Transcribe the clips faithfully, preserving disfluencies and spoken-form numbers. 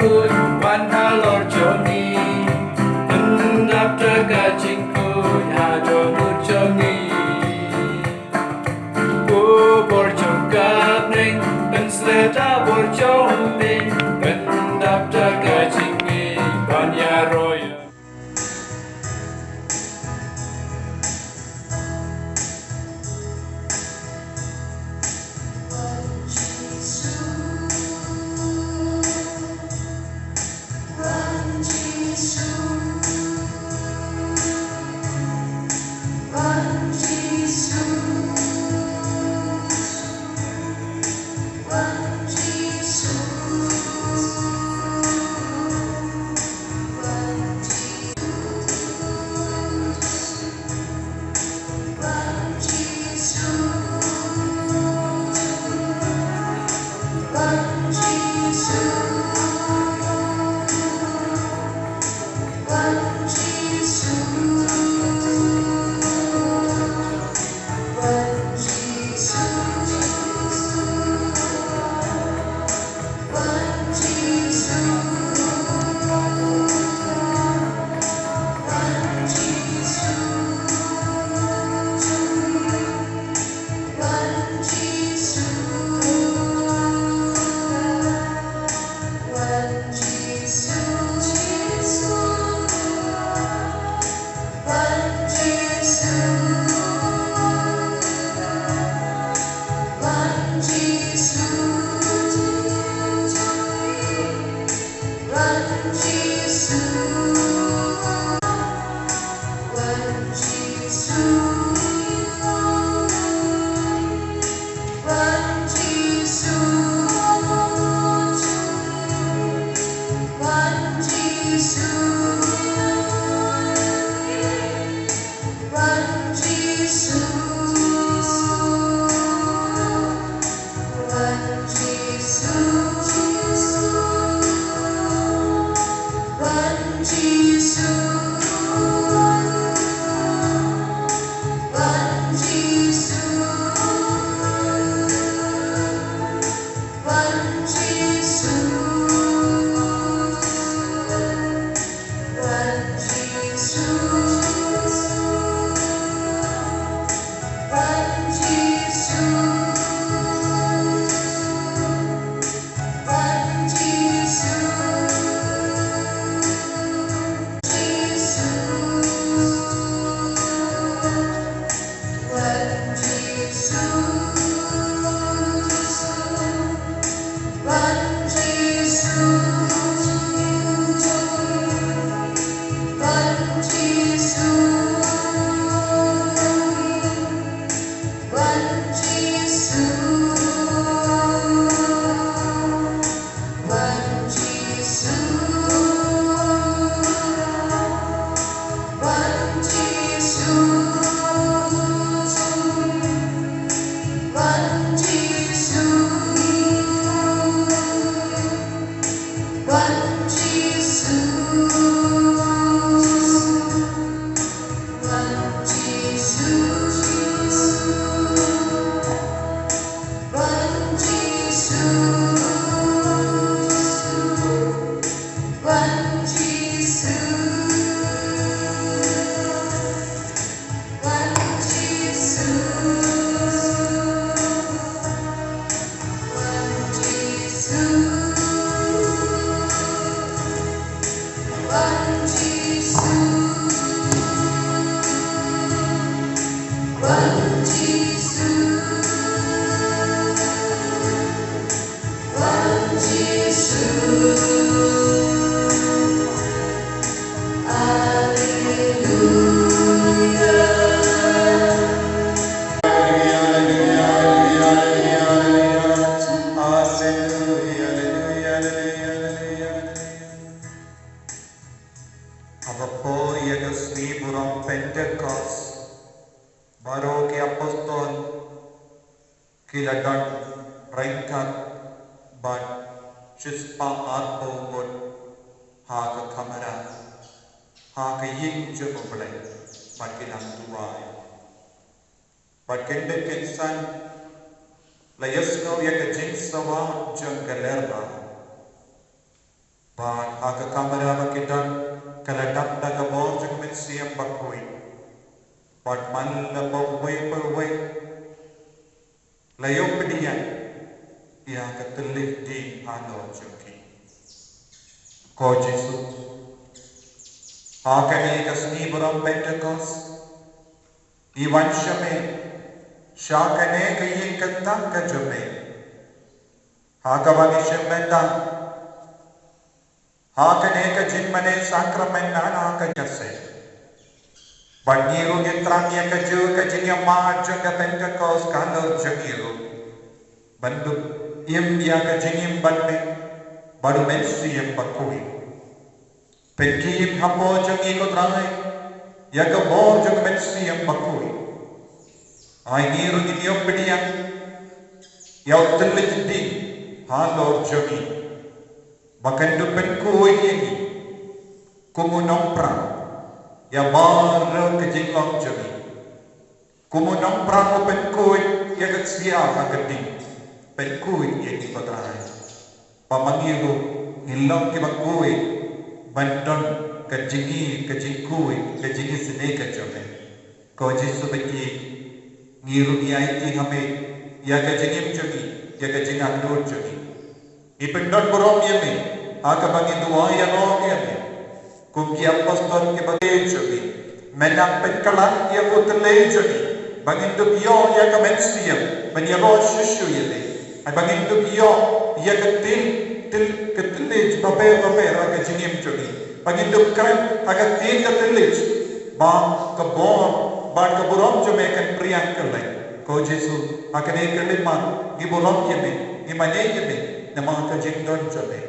Wan halor jong ngi, pyndap da ka jingkhuid ha dohnud jong ngi. Ko bor jong ka bneng, pynshlur da bor jong me, pyndap da ka jingngeit ban ïaroh ïa Haba poi ïa ka sngi burom Pentekost, baroh ki apostol ki la don ryngkat bad shispah arphew ngut ha ka kamra, ha ka ïing jong U Blei, bad ki nang duwai. Bad khyndiat khynsan la ïohsngew ïa ka jingsawa jong ka lehrain. Bad ha ka kamra ba ki don ka la dap da ka bor jong ka Mynsiem Bakhuid. Bad man la ba uwei pa uwei la ïoh pdiang ïa ka thylliej dieng halor jong ki. Ko Jisu, ha kane ka sngi burom Pentekost, ngi wan sha me, sha kane ka ïing kyntang ka jong me, ha kaba ngi shim bynta ha kane ka jingmane sakramen na ka jingïaseng. Bad ngi ruh ngi thrang ïa kajuh ka jingïamad jong ka Pentekost halor jong ngi ruh, ban dup im ïa ka jingim bad me bad u Mynsiem Bakhuid. Pynkhie hapoh jong ngi, ko Trai, ïa ka bor jong ka Mynsiem Bakhuid. Ai ngi ruh ngin ïoh pdiang ïa u thylliej dieng halor jong ngi, ba kan dup pynkhuid ïa ngi kum u nongpra ïa baroh ka jinglong jong ngi. Kum u nongpra u pynkhuid ïa ka ksiar ha ka dieng, pynkhuid ïa ngi, ko Trai, ba ma ngi ruh ngin long kiba khuid ban don ka jingï, ka jingkhuid, ka jingisynei ka jong me. Ko Jisu ba ïeit, ngi ruh ngi aiti ha me ïa ka jingim jong ngi, ïa ka jingangnud jong ngi. Ngi pyndon burom ïa me ha kaba ngi duwai ïa me, kum ki apostol kiba ïeit jong ngi. Men nang pynkylla ïa u thylliej jong ngi ba ngin dup ïoh ïa ka mynsiem ban ïaroh shuh shuh ïa me. Ai ba ngin dup ïoh ïa ka ktien, ktien, ka thylliej babe babe ha ka jingim jong ngi. Ba ngin dup kren ha ka ktien ka thylliej ba ka bor bad ka burom jong me kan pdiang kylleng. Ko Jisu, ha kane ka lympat ngi burom ïa me, ngi mane ïa me namar ka jingdon jong me.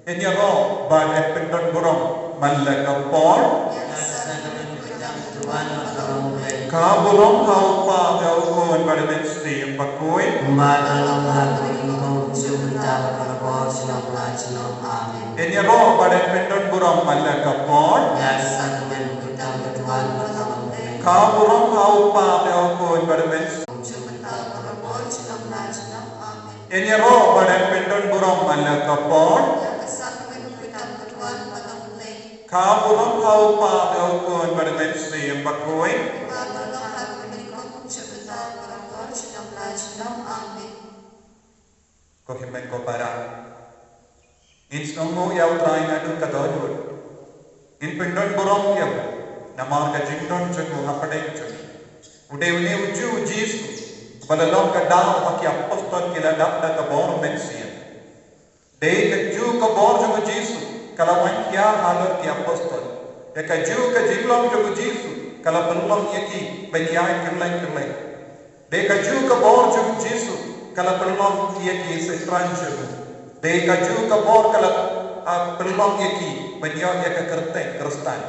Yn ïaroh bad yn pyndon burom man la ka por. Ka burom ha u Kpa, ha u Khun bad ha u Mynsiem Bakhuid. Yn ïaroh bad yn pyndon burom man la ka por. Ka burom ha u Kpa, ha u Khun bad ha u Mynsiem. Yn ïaroh bad yn pyndon burom man la ka por. Ka burom ha u Kpa, ha u Khun bad ha u Mynsiem Bakhuid. Ko hynmen ko para, ngin sngewnguh ïa u Trai naduh ka dohnud. Ngin pyndon burom ïa u namar ka jingdon jong u hapdeng jong ngi. U dei une u juh u Jisu uba la long ka daw ba ki apostol ki la dap da ka bor mynsiem. Dei kajuh ka bor jong u Jisu ka la wan hiar halor ki apostol. Ïa kajuh ka jinglong jong u Jisu ka la pynlong ïa ki ban ïaid kylleng kylleng. Dei kajuh ka bor jong u Jisu ka la pynlong ïa ki synran jong u. Dei kajuh ka bor ka la, ah, pynlong ïa ki ban ïoh ïa ka kyrteng Khristan.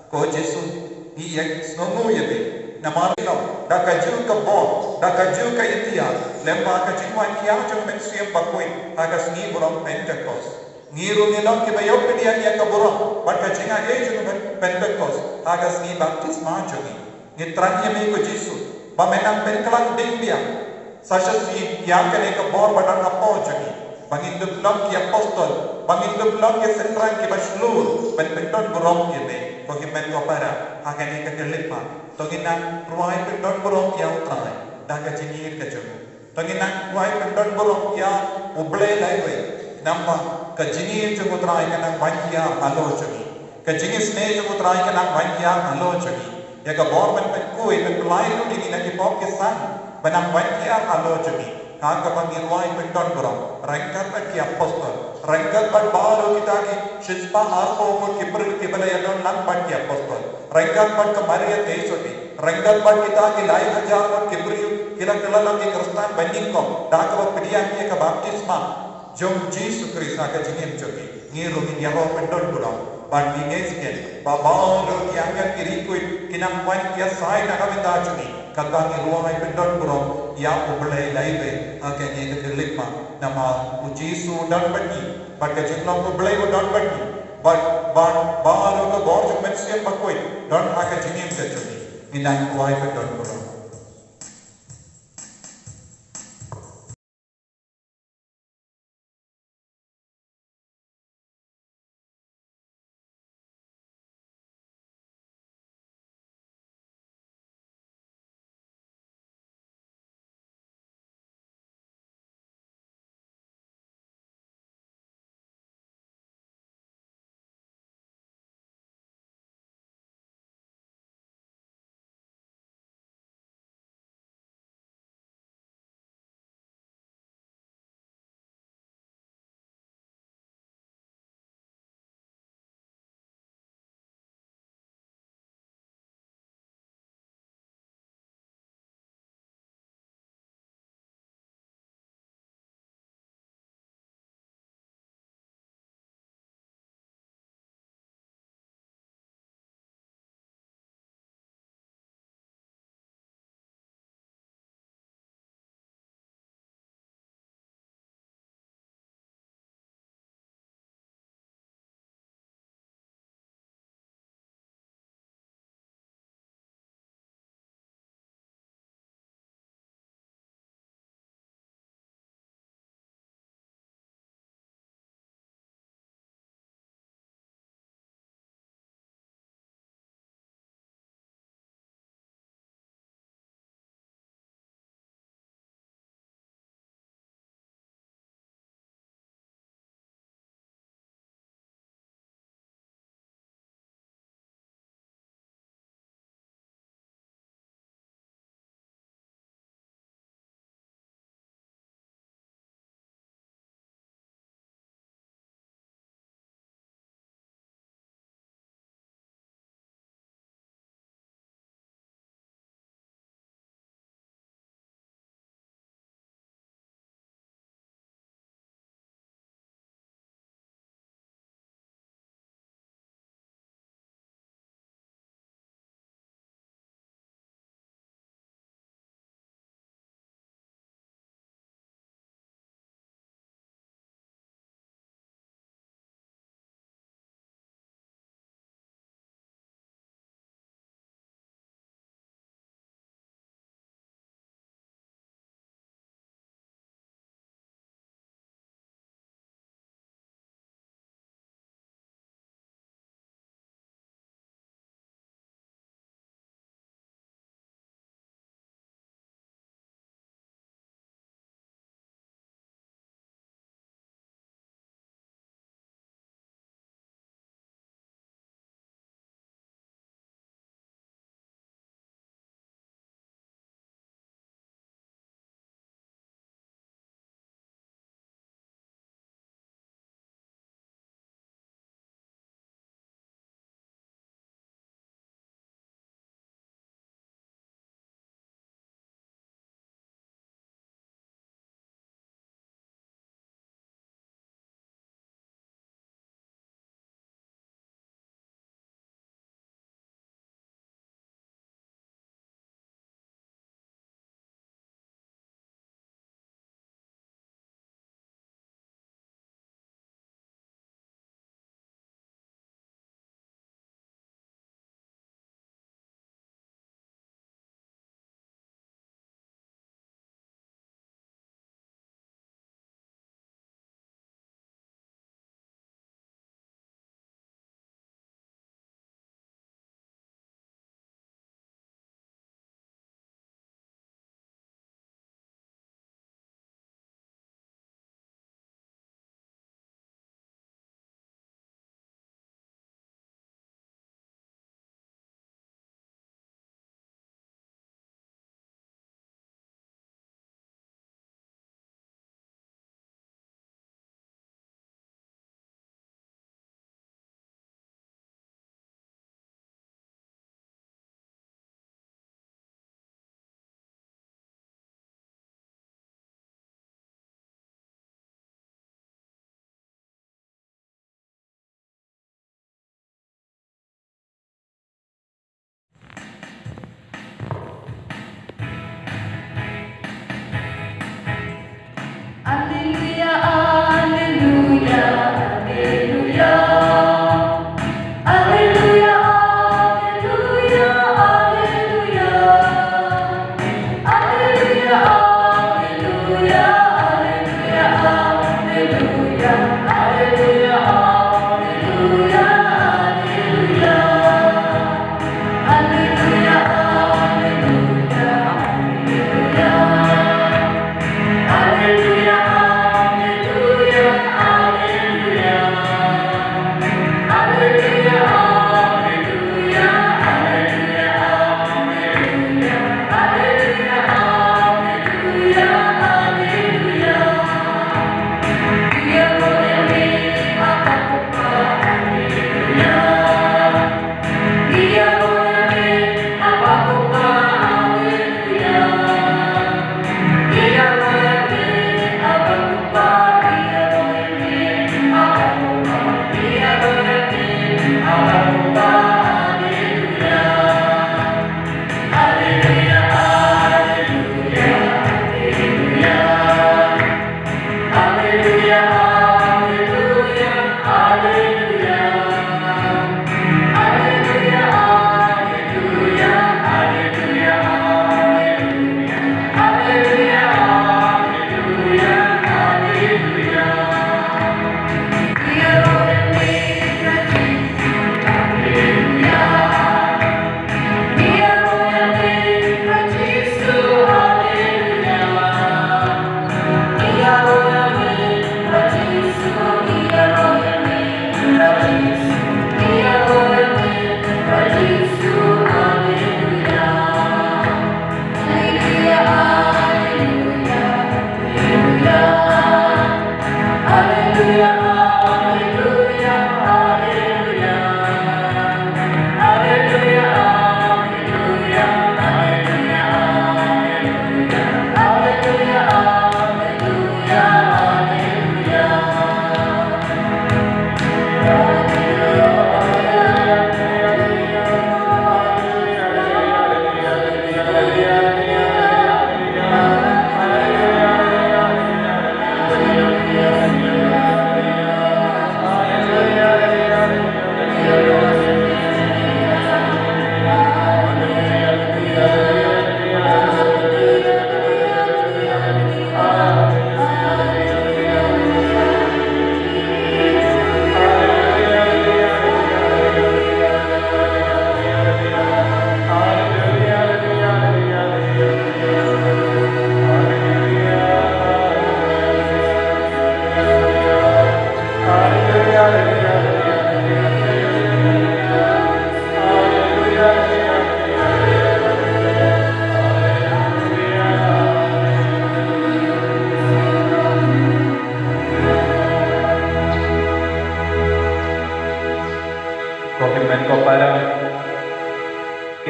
Ko Jisu, ngi ïa sngewnguh ïa me namar ngi long da kajuh ka bor, da kajuh ka iktiar lyngba ka jingwan hiar jong u Mynsiem Bakhuid ha ka sngi burom Pentekost. Ngi ruh ngi long kiba ïoh pdiang ïa ka burom bad ka jingaiei jong u Pentekost ha ka sngi baptisma jong ngi. Ngi thrang ïa me ko Jisu ba men nang pynkhlaiñ biang sa shisien ïa kane ka bor ba don hapoh jong ngi, ba ngin dup long ki apostol, ba ngin dup long ki synran kiba shlur ban pyndon burom ïa me. Ko hynmen ko para, ha kane ka khyllipmat to ngin nang rwai pyndon burom ïa u Trai da ka jingïeit ka jong u. To ngin nang rwai pyndon burom ïa U Blei laiwei. Namar ka jingïeit jong u Trai ka nang wan hiar halor jong ngi. Ka jingisynei jong u Trai ka nang wan hiar halor jong ngi. Ïa ka bor ban pynkhuid, ban pynlait lut ïa ngi na ki pop ki san ba nang wan hiar halor jong ngi. Ha kaba ngi rwai pyndon burom ryngkat bad ki apostol, ryngkat bad baroh kita ki shispah arphew ngut ki briew kiba la ïadon lang bad ki apostol, ryngkat bad ka Maria Theisotti, ryngkat bad kita ki lai hajar ngut ki briew ki la kylla long ki Khristan banyngkong da kaba pdiang ïa ka baptisma jong u Jisu Khrist ha ka jingim jong ngi. Ngi ruh ngin ïaroh pyndon burom bad ngi ngeit skhem ba baroh ki angel ki riewkhuid ki nang wan ïasaid na ka bynta jong ngi katba ngi rwai pyndon burom ïa U Blei laiwei ha kane ka khyllipmat. Namar u Jisu u don bad ngi bad ka jinglong U Blei u don bad ngi bad, bad baroh ka bor jong u Mynsiem Bakhuid don ha ka jingim ka jong ngi. Ngin nang rwai pyndon burom.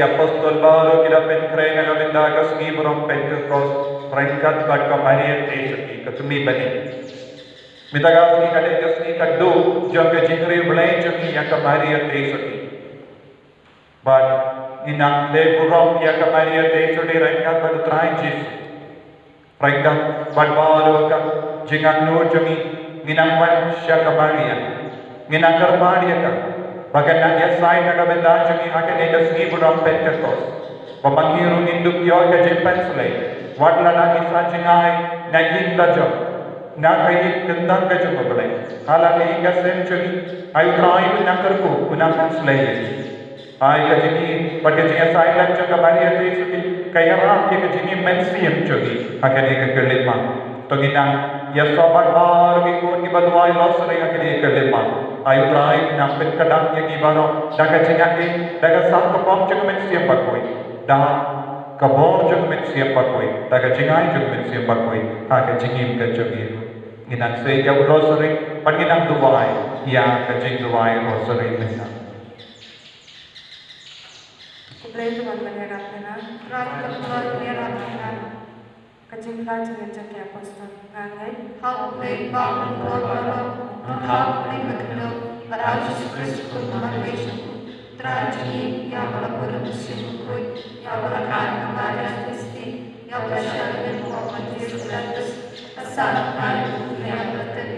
Apostol baroh ki da pynkhreh na ka bynta ka sngi burom Pentekost ryngkat bad ka Maria Theisotti ka kmie bneng. Mynta ka sngi ka dei ka sngi khatduh jong ka jingriewblei jong ngi ïa ka Maria Theisotti. Bad ngi nang leh burom ïa ka Maria Theisotti ryngkat bad U Trai Jisu. Ryngkat bad baroh ka jingangnud jong ngi, ngi nang wan sha ka Maria. Ngi nang kyrpad ïa ka ba kan nang ïasaid na ka bynta jong ngi ha kane ka sngi burom Pentekost. Ba ma ngi ruh ngin dup ïoh ka jingpynshlei wat lada ngi sa jngai na ïing la jong, na ka ïing kyntang ka jong U Blei, ha la ka ïing ka sem jong ngi. Ai U Trai un nang kyrkhu, un nang pynshlei ïa ngi. Ai ka jingim bad ka jingïasaid lang jong ka Maria Theisotti ka ïarap ïa ka jingim mynsiem jong ngi ha kane ka khyllipmat. To ngin nang ïasoh bad baroh ki khun kiba duwai Rosary ha kane ka khyllipmat. Ai U Trai un nang pynkdang ïa ngi baroh da ka jingaiei, da ka sap ka pop jong ka Mynsiem Bakhuid, da ka bor jong ka Mynsiem Bakhuid, da ka jingai jong ka Mynsiem Bakhuid ha ka jingim ka jong ngi. Ngin nang sei ïa u Rosary bad ngin nang duwai ïa ka jingduwai Rosary mynta. Khublei to ban ïarap ïa nga. Khublei to ban ïarap ïa nga. Ka jingphla jingngeit jong ki apostol. Nga ngeit ha U Blei Kpa Mynkhuid baroh, ha U Blei Bakhraw, bad ha U Jisu Khrist U Khun Mari jong U Trai jong ngi, ïa uba la bud da U Mynsiem Bakhuid, ïa uba la kha na ka Maria Theisotti, ïa uba la shah ïa u Pontius Pilatus, la sah, la kha, la kut, la ïap, la tep,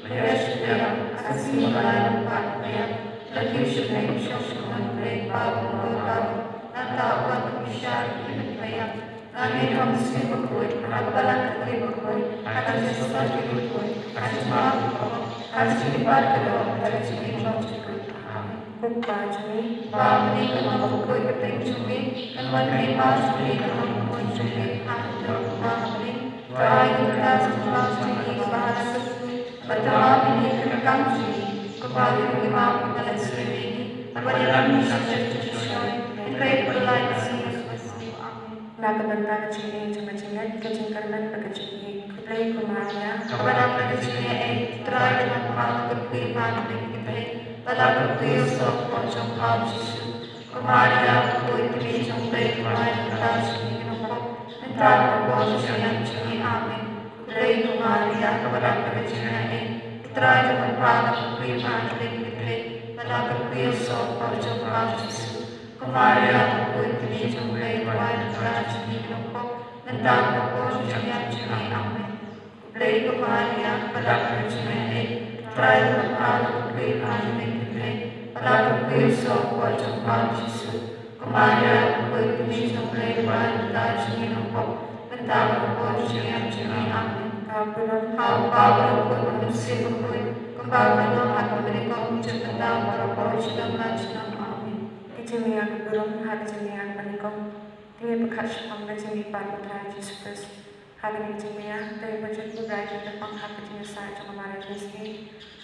la ïashitom, la kha, la kut, la ïap, la kiew sha U Blei, shong sha U Blei Kpa Mynkhuid baroh. Nangta uba la bishar ïa ki meit ba ïap, nga ngeit ha U Mynsiem Bakhuid, ha ka Balang Katolik bakhuid, ha ka jingsngewsih bakhuid, ha ka jingmap, ha ka jingïohi, ha ka jingim jong U Trai. Amen. Ko Kpa jong ngi, ba ha bneng, ka long bakhuid ka kyrteng jong me, kan wan ka hima jong me, kan long ka mon jong me ha ka khyndew kumba ha bneng. To ai ïa ngi mynta ka jingpynbna jong ngi kaba ha la ka sngi, bad to map ïa ngi ka kam jong ngi, kumba ngi ruh ngi map ïa kiba leh sniew ïa ngi, bad wat ïalam ïa ngi sha ka jingpynshoi, hynrei to pynlait ïa ngi na ka bynta ka jong ka jingngeit, ka jingkyrmen bad ka jingïeit. Khublei ko Maria, kaba dap da ka jingïaei, U Trai u don bad pha, la kyrkhu ïa pha ha ki kynthei, bad la kyrkhu ïa u soh ka kpoh jong pha U Jisu. Ko Maria bakhuid, ka Kmie jong U Blei, to duwai namar kata jong ngi ki nongpop, mynta bad ha ka por jong ka jingïap jong ngi. Amen. Khublei ko Maria, kaba dap da ka jingïaei, U Trai u don bad pha, la kyrkhu ïa pha ha ki kynthei, bad la kyrkhu ïa u soh ka kpoh jong pha U Jisu. Ko Maria bakhuid, ka Kmie jong U Blei, to duwai namar kata jong ngi ki nongpop, mynta bad ha ka por jong ka jingïap jong ngi. Amen. Khublei ko Maria, kaba dap da ka jingïaei, U Trai u don bad pha, la kyrkhu ïa pha ha ki kynthei, bad la kyrkhu ïa u soh ka kpoh jong pha U Jisu. Ko Maria bakhuid, ka Kmie jong U Blei, to duwai namar kata jong ngi ki nongpop, mynta bad ha ka por jong ka jingïap jong ngi. Amen. Ka burom ha U Kpa, bad ha U Khun, bad ha U Mynsiem Bakhuid, kumba ka long ha kaba nyngkong, mynta bad ha ka por junom la junom. Amen. Ka jingmih ïa ka burom ha ka jingmih ïa ka pynlong. Te ngin pyrkhat shaphang ka jingmihpat U Trai Jisu Khrist. Ha kane ka jingmih ïa, to ïa pynjot Blei, ïa ka pang ha ka jingïasaid jong ka Maria Theisotti,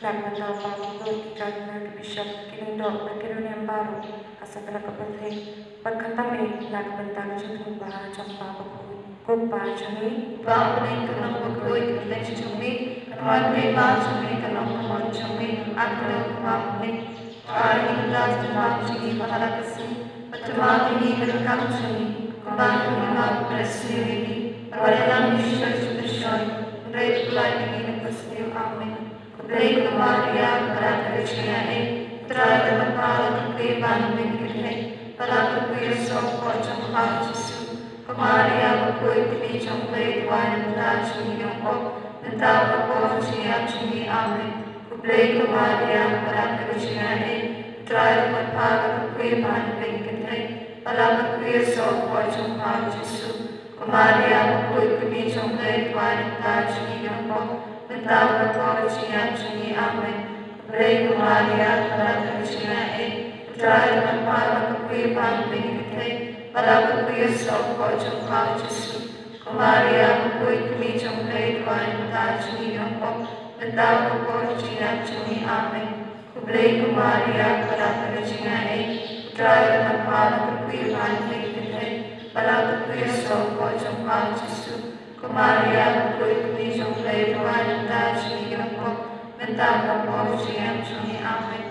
na ka bynta u Papa bakhuid, ki Cardinal, ki Bishop, ki Lyngdoh bad ki riewniam baroh ha satlak ka pyrthei, bad khamtam eh na ka bynta ka jingthmu ba jong u Papa bakhuid. Ko Kpa jong ngi, ba ha bneng, ka long bakhuid ka kyrteng jong me, kan wan ka hima jong me, kan long ka mon jong me ha ka khyndew kumba ha bneng. To ai ïa ngi mynta ka jingpynbna jong ngi kaba ha la ka sngi, bad to map ïa ngi ka kam jong ngi, kumba ngi map ïa kiba leh sniew ïa ngi, bad wat ïalam ïa ngi sha ka jingpynshoi, hynrei to pynlait ïa ngi na ka sniew. Amen. Khublei ko Maria, kaba dap da ka jingïaei, U Trai u don bad pha, la kyrkhu ïa pha ha ki kynthei, bad la kyrkhu ïa u soh ka kpoh jong pha U Jisu. Ko Maria bakhuid, ka Kmie jong U Blei, to duwai namar kata jong ngi ki nongpop, mynta bad ha ka por jong ka jingïap jong ngi. Amen. Khublei ko Maria, kaba dap da ka jingïaei, U Trai u don bad pha, la kyrkhu ïa pha ha ki kynthei, bad la kyrkhu ïa u soh ka kpoh jong pha U Jisu. Ko Maria bakhuid, ka Kmie jong U Blei, to duwai namar kata jong ngi ki nongpop, mynta bad ha ka por jong ka jingïap jong ngi. Amen. Khublei ko Maria, kaba dap da ka jingïaei, U Trai u don bad pha, la kyrkhu ïa pha ha ki kynthei, bad la kyrkhu ïa u soh ka kpoh jong pha U Jisu. Ko Maria bakhuid, ka Kmie jong U Blei, to duwai namar kata jong ngi ki nongpop, mynta bad ha ka por jong ka jingïap jong ngi. Amen. Khublei ko Maria, kaba dap da ka jingïaei, U Trai u don bad pha, la kyrkhu ïa pha ha ki kynthei, bad la kyrkhu ïa u soh ka kpoh jong pha U Jisu. Ko Maria bakhuid, ka Kmie jong U Blei, to duwai namar kata jong ngi ki nongpop, mynta bad ha ka por jong ka jingïap jong ngi. Amen.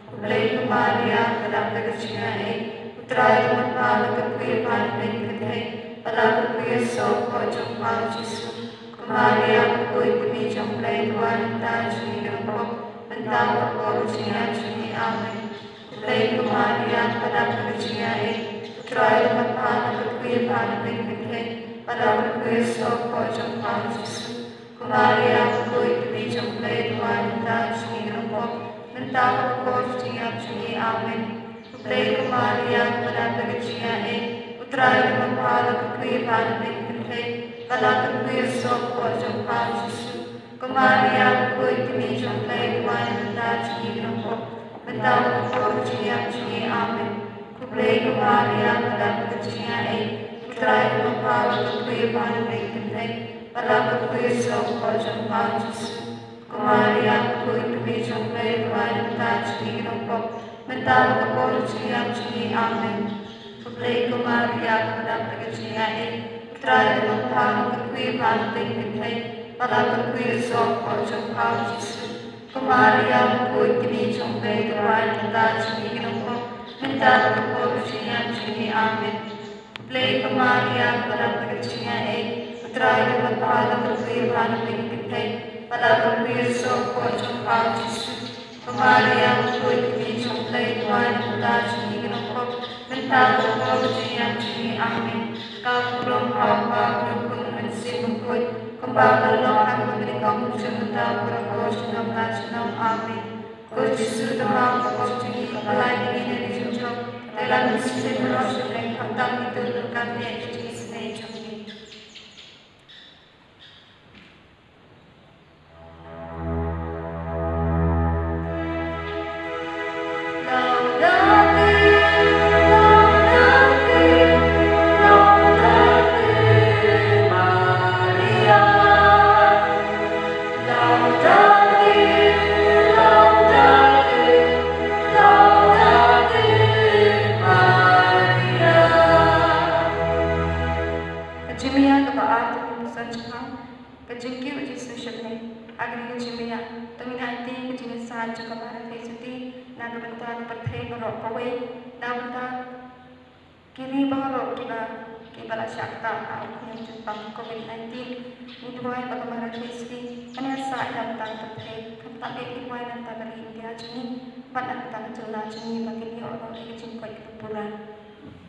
Khublei ko Maria, kaba dap da ka jingïaei, U Trai, to man pha la ka kwi ban pyn kynthei, bad la ka kwi u soh poh jong pha u Jisu. Ko Maria, ka kwi kmie jong U Blei, duwai namar jong ngi ki nongpop, mynta bad ha ka por jong ka jingïap jong ngi. Amen. Khublei ko Maria, kaba dap da ka jingaiei, U Trai u don bad pha, la ka kwi ban pyn kynthei, bad la ka kwi u soh poh jong pha u Jisu. Ko Maria, ka kwi kmie jong U Blei, duwai namar jong ngi ki nongpop, mynta bad ha ka por jong ka jingïap jong ngi. Amen. Khublei ko Maria, kaba dap da ka jingaiei, U Trai u don bad pha, la ka kwi ban pyn kynthei, bad la ka kwi u soh poh jong pha u Jisu. Ko Maria, ka kwi kmie jong U Blei, duwai namar jong ngi ki nongpop, mynta bad ha ka por jong ka jingïap jong ngi. Amen. Khublei ko Maria, kaba dap da ka jingaiei, U Trai u don bad pha, la ka kwi ban pyn kynthei, bad la ka kwi u soh poh jong pha u Jisu. Ko Maria, ka kwi kmie jong U Blei, duwai namar jong ngi ki nongpop, mynta bad ha ka por jong ka jingïap jong ngi. Amen. Khublei ko Maria, kaba dap da ka jingaiei, U Trai u don bad pha, la ka kwi ban pyn kynthei, bad la ka kwi u soh poh jong pha u Jisu. Ko Maria, ka kwi kmie jong U Blei, duwai namar jong ngi ki nongpop, mynta bad ha ka por jong ka jingïap jong ngi. Amen. Khublei ko Maria, kaba dap da ka jingaiei, U Trai u don bad pha, la ka kwi ban pyn kynthei, bad la ka kwi u soh poh jong pha u Jisu. Ko Maria, ka kwi kmie jong U Blei, duwai namar jong ngi ki nongpop, mynta bad ha ka por jong ka jingïap jong ngi. Amen. Ka burom ha U Kpa, ha U Khun, ha U Mynsiem Bakhuid, kumba ka la long ha kaba nyngkong, mynta bad ha ka por junom la junom. Amen. Ko Jisu, to man pha la ka kwi jong ngi, pynlait ïa ngi na ka jingjop, te la ka mynsiem baroh sha pdeng, khamtam kito kiba don ryngkat ïa ka jingisynei jong ngi. Ka jingmih ïa kaba ar te kum ka san jong nga, ka jingkiew u Jisu sha bneng. Ha kane ka jingmih ïa, to ngin aiti ka jingïasaid jong ka Mari Theisotti na ka bynta ka pyrthei baroh kawei, na ka bynta ki ri baroh kiba, kiba la shah ktah ha u khñiang jingpang covid nineteen. Ngi duwai ba ka Mari Theisotti kan ïasaid na ka bynta ka pyrthei, khamtam eh ngi duwai na ka bynta ka ri India jong ngi, bad na ka bynta ka jylla jong ngi ba kin ïoh noh ïa ka jingkoit kaba pura.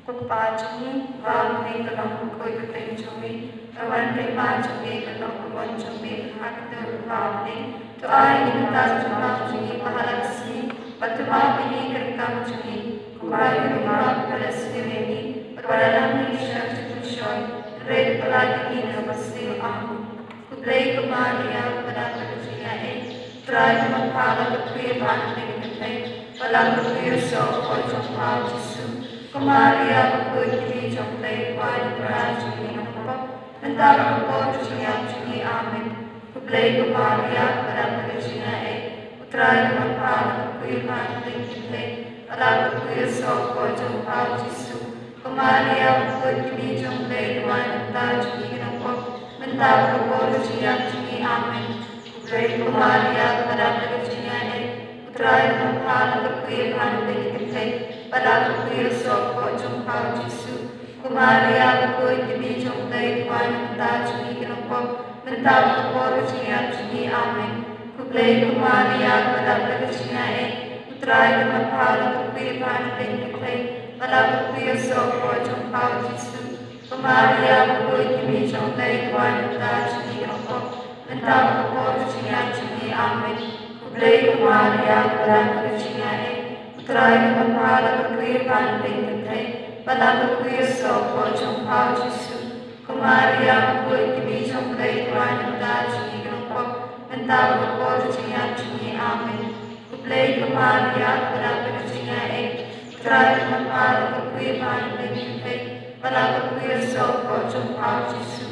Ko Kpa jong ngi uba ha bneng, ka long ha kawei ka kyrteng jong me, ka wan ka hima jong me, ka long ka mon jong me ha ka kyrteng jong u Kpa uba ha bneng. To ai ïa ngi mynta ka jingpang jong ngi ba ha la ka sngi, bad to map ïa ngi ki ryngkang jong ngi, kumba ngi ruh ngi map ïa kiba la sniew ïa ngi, bad wat la lam ïa ngi sha ka jingpynshoi, hynrei to pynlait ïa ngi na kaba sniew. Amen. Khublei ko Maria, kaba dap da ka jingaiei, U Trai u don bad pha, la ka kwi ban pyn kynthei, bad la ka kwi u soh poh jong pha u Jisu. Ko Maria, ka kwi kmie jong U Blei, duwai namar jong ngi ki nongpop, mynta bad ha ka por jong ka jingïap jong ngi. Amen. Khublei ko Maria, kaba dap da ka jingaiei, U Trai u don bad pha, la ka kwi ban pyn kynthei, bad la ka kwi u soh poh jong pha u Jisu. Ko Maria, ka kwi kmie jong U Blei, duwai namar jong ngi ki nongpop, mynta bad ha ka por jong ka jingïap jong ngi. Amen. Khublei ko Maria, kaba dap da ka jingaiei, U Trai u don bad pha, la ka kwi ban pyn kynthei, bad la ka kwi u soh poh jong pha u Jisu. Ko Maria, ka kwi kmie jong U Blei, duwai namar jong ngi ki nongpop, mynta bad ha ka por jong ka jingïap jong ngi. Amen. Khublei ko Maria, kaba dap da ka jingaiei, U Trai u don bad pha, la ka kwi ban pyn kynthei, bad la ka kwi u soh poh jong pha u Jisu. Ko Maria, ka kwi kmie jong U Blei, duwai namar jong ngi ki nongpop, mynta bad ha ka por jong ka jingïap jong ngi. Amen. Khublei ko Maria, kaba dap da ka jingaiei, U Trai u don bad pha, la ka kwi ban pyn kynthei, bad la ka kwi u soh poh jong pha u Jisu. Ko Maria, ka kwi kmie jong U Blei, duwai namar jong ngi ki nongpop, mynta bad ha ka por jong ka jingïap jong ngi. Amen. Khublei ko Maria, kaba dap da ka jingaiei, U Trai u don bad pha, la ka kwi ban pyn kynthei, bad la ka kwi u soh poh jong pha u Jisu.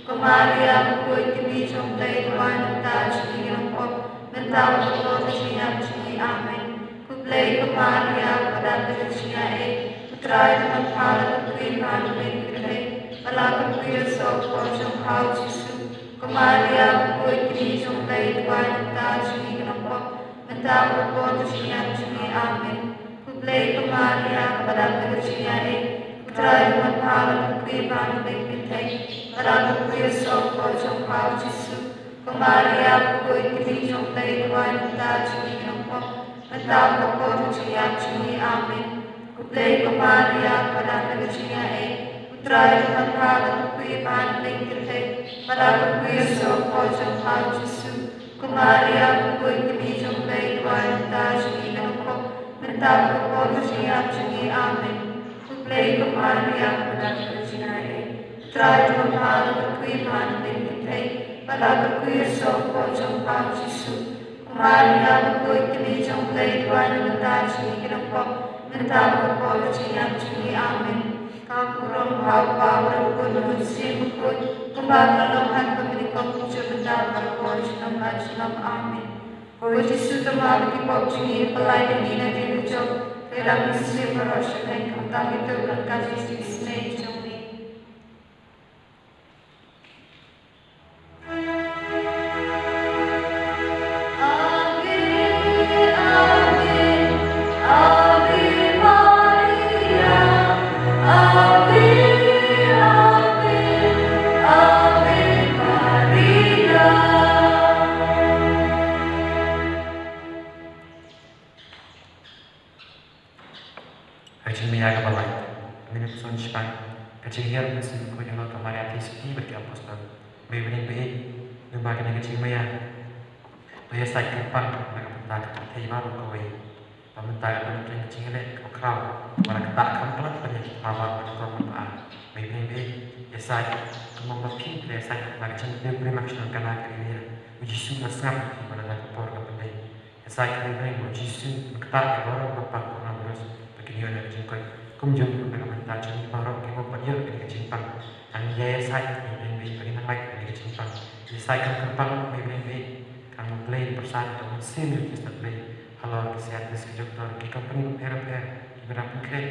Ko Maria, ka kwi kmie jong U Blei, duwai namar jong ngi ki nongpop, mynta bad ha ka por jong ka jingïap jong ngi. Amen. Khublei ko Maria, kaba dap da ka jingaiei, U Trai u don bad pha, la ka kwi ban pyn kynthei, bad la ka kwi u soh poh jong pha u Jisu. Ko Maria, ka kwi kmie jong U Blei, duwai namar jong ngi ki nongpop, mynta bad ha ka por jong ka jingïap jong ngi. Amen. Khublei ko Maria, kaba dap da ka jingaiei, U Trai u don bad pha, la kyrkhu ïa phi ha ki kynthei, bad la kyrkhu ïa u sawkpoh jong pha u Jisu. Ko Maria, kaba khuid ka kmie jong U Blei, duwai namar ngi ki nongpop, mynta bad ka por jong ka jingïap jong ngi. Amen. Khublei ko Maria, kaba dap da ka jingaiei, U Trai u don bad pha, la kyrkhu ïa phi ha ki kynthei, bad la kyrkhu ïa u sawkpoh jong pha u Jisu. Ko Maria, kaba khuid ka kmie jong U Blei, duwai namar ngi ki nongpop, mynta bad ka por jong ka jingïap jong ngi. Amen. Khublei ko Maria, kaba dap da ka jingaiei, U Trai u don bad pha, la kyrkhu ïa phi ha ki kynthei, bad la kyrkhu ïa u sawkpoh jong pha u Jisu. Ko Maria, kaba khuid ka kmie jong U Blei, duwai namar ngi ki nongpop, mynta bad ka por jong ka jingïap jong ngi. Amen. Ka burom ha U Kpa, bad ha U Khun, bad ha U Mynsiem Bakhuid, kumba ka la long ha kaba nyngkong, kumjuh, mynta bad ha ka por junom junom. Amen. Ko Jisu, to map ïa ki pop jong ngi, pyllait ïa ngi na ka diengphna jong ka jingïap, ïalam ïa ki synran baroh sha pdeng, khamtam ïa ki dohnud ka jong ka jingïaseng jong ngi. Ave, Ave, Ave Maria, Ave, Ave, Ave Maria. Ka jingmaïa kaba lai. Mynta ka sien shipang, ka jinghiar u Mynsiem Bakhuid halor ka Maria Theisotti bad ki apostol. Mei bneng ba ïeit, lyngba kane ka jingmaïa, to ïasaid kyrpang na ka bynta ka pyrthei baroh kawei. Ba mynta ka don ka jingïaleh kaba khraw, ba la ktah kham palat ban ïa ki pawa bad ki pawa. Mei bneng ba ïeit, ïasaid kumba phi la ïasaid na ka jingpynim rim ka shnong Kana Galilea. U Jisu u la sngap ïa phi ba la dep ka por ka pyndem. Ïasaid kyrpang ba U Jisu un ktah ïa baroh ba pang coronavirus ba kin ïoh ïa ka jingkoit. Kumjuh ruh na ka bynta jong ngi baroh kiba bym pat ïoh ïa ka jingpang. Ngi ïasaid, Mei bneng ba ïeit, ba kin nang lait ïa ka jingpang. Ïasaid kyrpang, Mei bneng ba ïeit, kan U Blei un pyrshang ïa ka mynsiem jong ki stad Blei halor ki scientist, ki doktor, ki kompani bapher bapher kiba dang pynkhreh,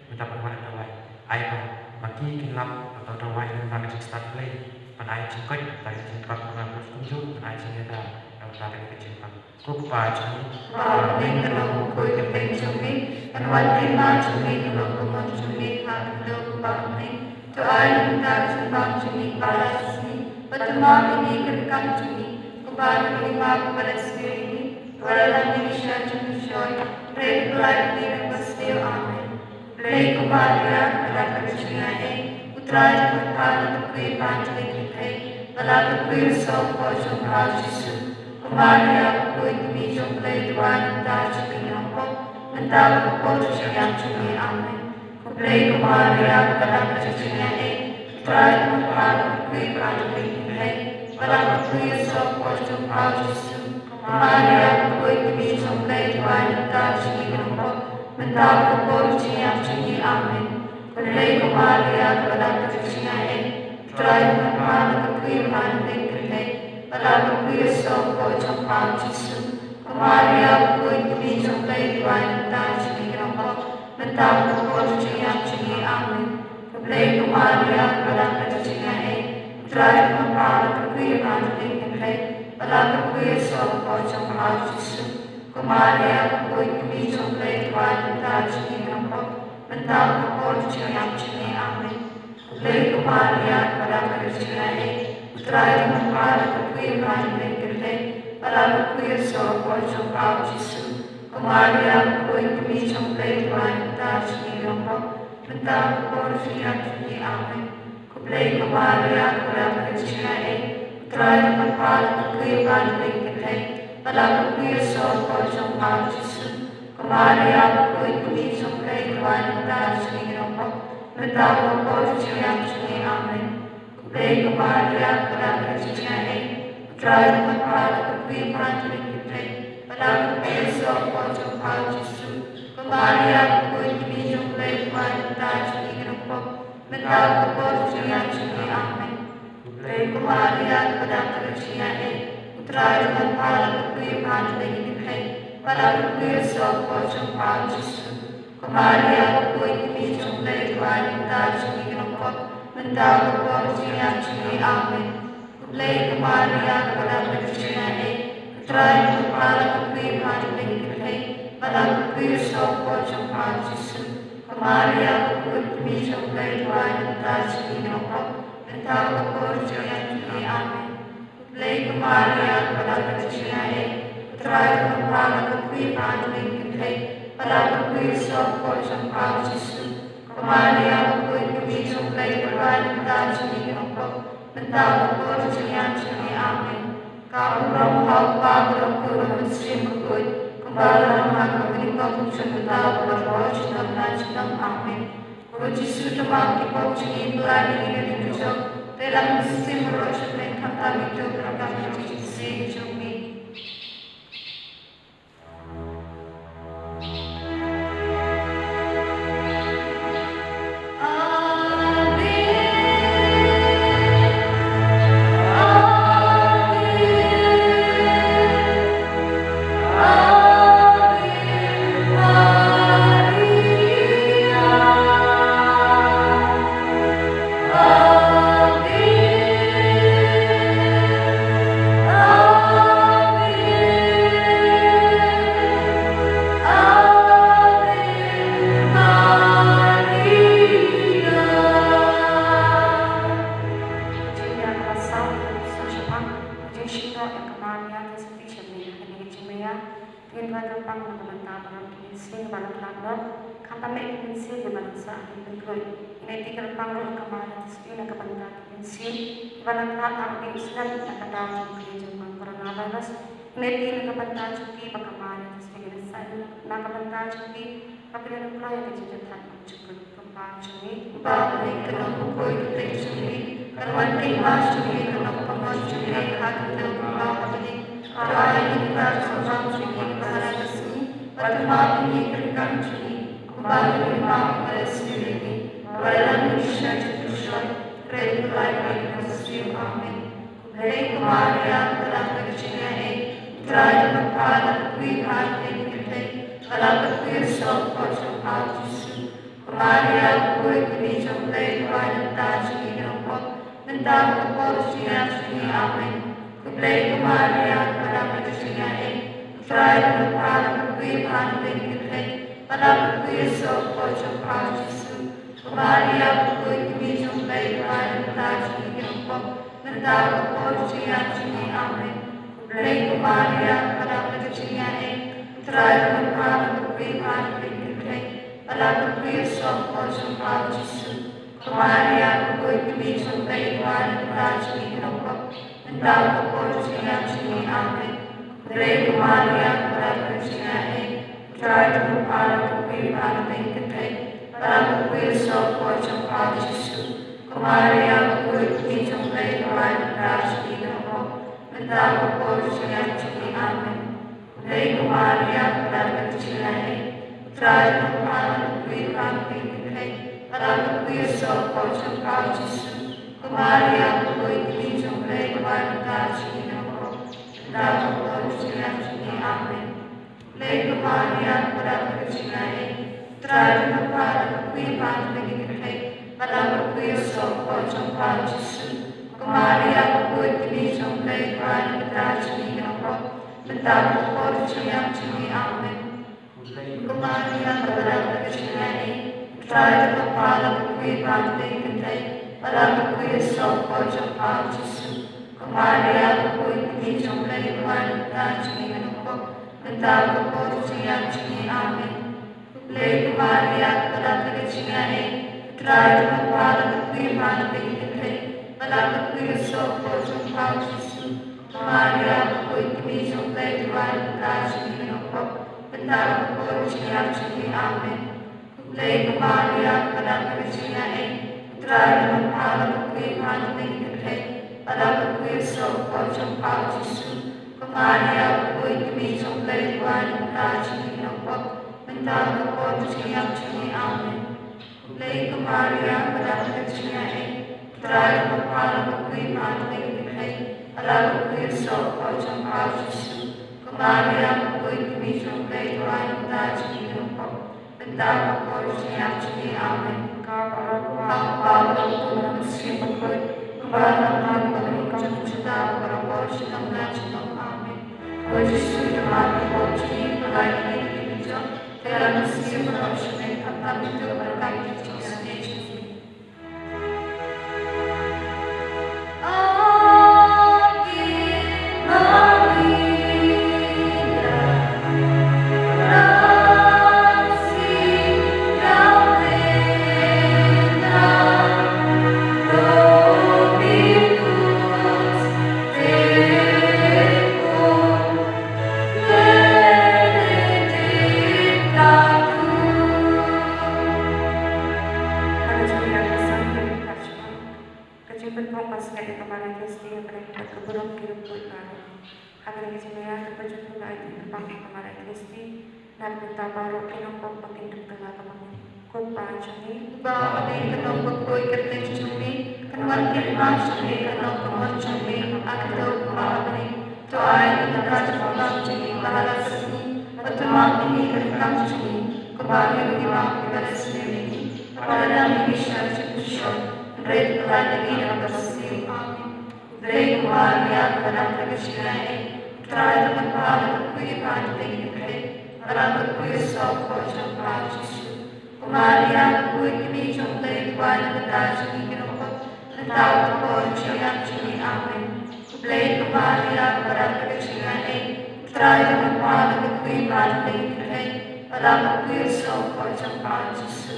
kiba dang pynwad ïa dawai. Ai ba ma ki kin lap ïa ka dawai na ka bynta ka jingstad Blei, ban ai jingkoit na ka bynta ka jingpang coronavirus, kumjuh ban ai jingïada na ka bynta ka jingpang. Ko Kpa jong ngi, ba ha bneng, ka long ba khuid ka kyrteng jong me, kan wan ka hima jong me, kan long ka mon jong me ha ka khyndew kumba ha bneng. To ai ïa ngi mynta ka jingbam jong ngi kaba ar ar shi sngi, bad to map ïa ngi ki ryngkang jong ngi, kumba ngi ruh ngi map ïa kiba leh sniew ïa ngi. Wat la ïa ngi sha ka jingmynshuwa, hynrei to pyllait ïa ngi na kaba sniew. Amen. Khublei ko Maria, kaba dap da ka jingaiei, U Trai u don bad pha, la kyrkhu ïa phi ha ki kynthei, bad la kyrkhu ïa u sawkpoh jong pha u Jisu. Ko Maria, kaba khuid ka kmie jong U Blei, duwai namar ngi ki nongpop, mynta bad ka por jong ka jingïap jong ngi. Amen. Khublei ko Maria, kaba dap da ka jingaiei, U Trai u don bad pha, la kyrkhu ïa phi ha ki kynthei, bad la kyrkhu ïa u sawkpoh jong pha u Jisu. Ko Maria, kaba khuid ka kmie jong U Blei, duwai namar ngi ki nongpop, mynta bad ka por jong ka jingïap jong ngi. Amen. Khublei ko Maria, kaba dap da ka jingaiei, U Trai u don bad pha, la kyrkhu ïa phi ha ki kynthei, bad la kyrkhu ïa u sawkpoh jong pha u Jisu. Ko Maria, kaba khuid ka kmie jong U Blei, duwai namar ngi ki nongpop, mynta bad ka por jong ka jingïap jong ngi. Amen. Khublei ko Maria, kaba dap da ka jingaiei, U Trai u don bad pha, la kyrkhu ïa phi ha ki kynthei, bad la kyrkhu ïa u sawkpoh jong pha u Jisu. Ko Maria, kaba khuid ka kmie jong U Blei, duwai namar ngi ki nongpop, mynta bad ka por jong ka jingïap jong ngi. Amen. Khublei ko Maria, kaba dap da ka jingaiei, U Trai u don bad pha, la kyrkhu ïa phi ha ki kynthei, bad la kyrkhu ïa u sawkpoh jong pha u Jisu. Ko Maria, kaba khuid ka kmie jong U Blei, duwai namar ngi ki nongpop, mynta bad ka por jong ka jingïap jong ngi. Amen. Khublei ko Maria, kaba dap da ka jingaiei, U Trai u don bad pha, la kyrkhu ïa phi ha ki kynthei, bad la kyrkhu ïa u sawkpoh jong pha u Jisu. Ko Maria, kaba khuid ka kmie jong U Blei, duwai namar ngi ki nongpop, mynta bad ka por jong ka jingïap jong ngi. Amen. Khublei ko Maria, kaba dap da ka jingaiei, U Trai u don bad pha, la kyrkhu ïa phi ha ki kynthei, bad la kyrkhu ïa u sawkpoh jong pha u Jisu. Ko Maria, kaba khuid ka kmie jong U Blei, duwai namar ngi ki nongpop, mynta bad ka por jong ka jingïap jong ngi. Amen. Khublei ko Maria, kaba dap da ka jingaiei, U Trai u don bad pha, la kyrkhu ïa phi ha ki kynthei, bad la kyrkhu ïa u sawkpoh jong pha u Jisu. Ko Maria, kaba khuid ka kmie jong U Blei, duwai namar ngi ki nongpop, mynta bad ka por jong ka jingïap jong ngi. Amen. Khublei ko Maria, kaba dap da ka jingaiei, U Trai u don bad pha, la kyrkhu ïa phi ha ki kynthei, bad la kyrkhu Ïohsngew ïa ka jingpang jong U Jisu. Ko Maria, ka kmie jong U Blei, duwai namar ngi ki nongpop, mynta bad ka por jong ka jingïap jong ngi. Amen. Khublei ko Maria, kaba don ka jingaiei, U Trai u don bad pha, la don pha ha ki kynthei, bad la don ka kmie jong pha U Jisu. Ko Maria, ka kmie jong U Blei, duwai namar ngi ki nongpop, mynta bad ka por jong ka jingïap jong ngi. Amen. Ka burom ha U Kpa, bad ha U Khun, bad ha U Mynsiem Bakhuid, kumba ka long ha ka bynta ka jong ka, mynta bad ha ka por junom junom. Amen. Ko Jisu, to map ïa ki pop jong ngi, pyllait ïa ngi na ka diengphna jong u dieng, te lang ïa ka mynsiem baroh sha pdeng, khamtam ïa kito kiba donkam ïa ka jingïaseng jong ngi. Jingïaid kaba saw, kaba saw shaphang, jingshim noh ïa ka Maria, te sa phi sha pdeng ha kane ka jingmaïa. Ngin duwai kyrpang na ka bynta baroh ki mynsiem kiba la khlad noh, khamtam eh ki mynsiem kiba la sah ha ki pynthoi. Ngin aiti kyrpang ruh ïa ka Maria, te sa phi na ka bynta ki mynsiem kiba la khlad ha u dieng u snem, na ka daw jong ka jingma coronavirus. Ngin aiti na ka bynta jong ki ba ka Maria, te sa phi na ka bynta jong ki ba ki la kloi ïa ka jingjahthait. Jingkyrkhu Kpa jong ngi, Kpa ba ha bneng, ka nongpynpoi kyrteng jong ngi, kan wan ka hima jong ngi, ka nongpynmong jong ngi, ha ka bynta jong ngi, Kpa ba ha bneng. Ai ïa ngi mynta ka jingstad jong ngi kaba ha ka sngi, bad to map ïa ngi ki ryngkat jong ngi, kumba ngi map ïa kiba la sniew ïa ngi. Wat la ïa ngi sha ka jingpynshoi, hynrei pyllait ïa ngi na ka bymjukut. Amen. Khublei ko Maria, kaba don ka jingaiei, U Trai u don bad pha, la don pha ha ki kynthei, bad la don ka kmie jong pha U Jisu. Ko Maria, ka kmie jong U Blei, duwai namar ngi ki nongpop, mynta bad ka por jong ka jingïap jong ngi. Amen. Khublei ko Maria, kaba don ka jingaiei, U Trai u don bad pha, la don pha ha ki kynthei, bad la don ka kmie jong pha U Jisu. Ko Maria, ka kmie jong U Blei, duwai namar ngi ki nongpop, mynta bad ka por jong ka jingïap jong ngi. Amen. Khublei ko Maria, kaba don ka jingaiei, U Trai u don bad pha, la don pha ha ki kynthei, bad la don ka kmie jong pha U Jisu. Ko Maria, ka kmie jong U Blei, duwai namar ngi ki nongpop, mynta bad ka por jong ka jingïap jong ngi. Amen. Khublei ko Maria, kaba don ka jingaiei, U Trai u don bad pha, la don pha ha ki kynthei, bad la don ka kmie jong pha U Jisu. Ko Maria, ka kmie jong U Blei, duwai namar ngi ki nongpop, mynta bad ka por jong ka jingïap jong ngi. Amen. Khublei ko Maria, kaba don ka jingaiei, U Trai u don bad pha, la don pha ha ki kynthei, bad la don ka kmie jong pha U Jisu. Ko Maria, ka kmie jong U Blei, duwai namar ngi ki nongpop, mynta bad ka por jong ka jingïap jong ngi. Amen. Khublei ko Maria, kaba don ka jingaiei, U Trai u don bad pha, la don pha ha ki kynthei, bad la don ka kmie jong pha U Jisu. Ko Maria, ka kmie jong U Blei, duwai namar ngi ki nongpop, mynta bad ka por jong ka jingïap jong ngi. Amen. Ko Maria, kaba don ka jingaiei, U Trai u don bad pha, la don pha ha ki kynthei, bad la don ka kmie jong pha U Jisu. Ko Maria, ka kmie jong U Blei, duwai namar ngi ki nongpop, mynta bad ka por jong ka jingïap jong ngi. Amen. Khublei ko Maria, kaba don ka jingaiei, U Trai u don bad pha, la don pha ha ki kynthei, bad la don ka kmie jong pha U Jisu. Ko Maria, ka kmie jong U Blei, duwai namar ngi ki nongpop, mynta bad ka por jong ka jingïap jong ngi. Amen. Khublei ko Maria, kaba don ka jingaiei, U Trai u don bad pha, la don pha ha ki kynthei, bad la don ka kmie jong pha U Jisu. Ko Maria, ka kmie jong U Blei, duwai namar ngi ki nongpop, mynta bad ka por jong ka jingïap jong ngi. Amen. Khublei ko Maria, kaba don ka jingaiei, U Trai u don bad pha, la don pha ha ki kynthei, bad la don ka kmie jong pha U Jisu. Ko Maria, ka kmie jong U Blei, duwai namar ngi ki nongpop, mynta bad ka por jong ka jingïap jong ngi. Amen. Ka burom ha U Kpa, bad ha U Khun, bad ha U Mynsiem Bakhuid, kumba ka long ha kaba bynta ka jong ka, bad ha ka por junom junom. Amen. Ko Jisu, to map ïa ki pop jong ngi, pyllait ïa ngi na ka diengphna jong u dieng, te Ka jingpynbeit ba sngewthuh ïa ka Maria Theisotti ha pdeng ka burom ki riewkhuid baroh. Ha kane ka jingmaya kyrpad jong ngi ba ai kyrpang ïa ka Maria Theisotti, bad ïa kita baroh ki nongpop ba kin dup kylla ka bamut. Ko Kpa jong ngi, uba ha bneng, ka nongpakhuid ka kyrteng jong me, kan wan ka hima jong me, kan long ka mon jong me ha ka khyndew kumba ha bneng. To ai ïa ngi mynta ka jingim jong ngi ba ha la ka sngi, bad to map ïa ngi ka ryngkat jong ngi, kumba ngi ruh ngi map ïa kiba la sniew ïa ngi, bad lada ngi sngewsih, hynrei to kylla ïa ngi na kaba sniew. Amen. Khublei ko Maria, kaba don ka jingaiei, U Trai u don bad pha, la kyrkhu ïa pha hapdeng ki kynthei, bad la kyrkhu ïa u soh ka kpoh jong pha, u Jisu. Ko Maria, ka kmie jong U Blei, to ai na ka bynta jong ngi ki nongpop, mynta bad ka por jong ka jingim jong ngi. Amen. Khublei ko Maria, kaba don ka jingaiei, U Trai u don bad pha, la kyrkhu ïa pha hapdeng ki kynthei, bad la kyrkhu ïa u soh ka kpoh jong pha, u Jisu.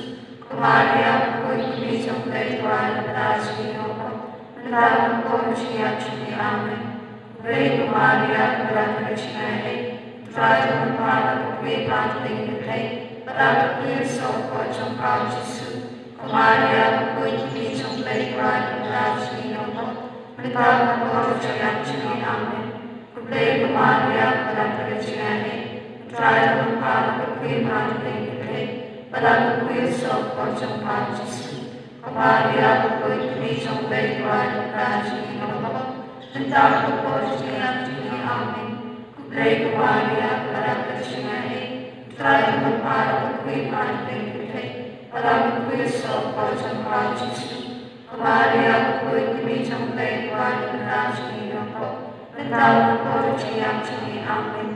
Ko Maria, ka kmie jong U Blei, to ai na ka bynta jong ngi ki nongpop, mynta bad ka por jong ka jingim jong ngi. Amen. Khublei ko Maria, kaba don ka jingaiei, U Trai u don bad pha, la kyrkhu ïa pha hapdeng ki kynthei, bad la kyrkhu ïa u soh ka kpoh jong pha, u Jisu. Ko Maria, ka kmie jong U Blei, to ai na ka bynta jong ngi ki nongpop, mynta bad ka por jong ka jingim jong ngi. Amen. Khublei ko Maria, kaba don ka jingaiei, U Trai u don bad pha, la kyrkhu ïa pha hapdeng ki kynthei, bad la kyrkhu ïa u soh ka kpoh jong pha, u Jisu. Ko Maria, ka kmie jong U Blei, to ai na ka bynta jong ngi ki nongpop, mynta bad ka por jong ka jingim jong ngi. Amen. Khublei ko Maria, kaba don ka jingaiei, U Trai u don bad pha, la kyrkhu ïa pha hapdeng ki kynthei, bad la kyrkhu ïa u soh ka kpoh jong pha, u Jisu. Ko Maria, ka kmie jong U Blei, to ai na ka bynta jong ngi ki nongpop, mynta bad ka por jong ka jingim jong ngi. Amen. Khublei ko Maria, kaba don ka jingaiei, U Trai u don bad pha, la kyrkhu ïa pha hapdeng ki kynthei, bad la kyrkhu ïa u soh ka kpoh jong pha, u Jisu. Ko Maria, ka kmie jong U Blei, to ai na ka bynta jong ngi ki nongpop, mynta bad ka por jong ka jingim jong ngi. Amen.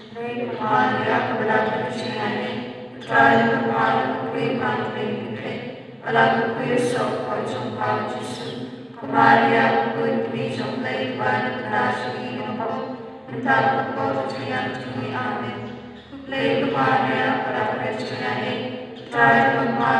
Khublei ko Maria, kaba don ka jingaiei, U Trai u don bad pha, la kyrkhu ïa pha hapdeng ki kynthei, bad la kyrkhu ïa u soh ka kpoh jong pha, u Jisu. Ko Maria, ka kmie jong U Blei, to ai na ka bynta jong ngi ki nongpop, mynta bad ka por jong ka jingim jong ngi. Amen. Khublei ko Maria, kaba don ka jingaiei, U Trai u don bad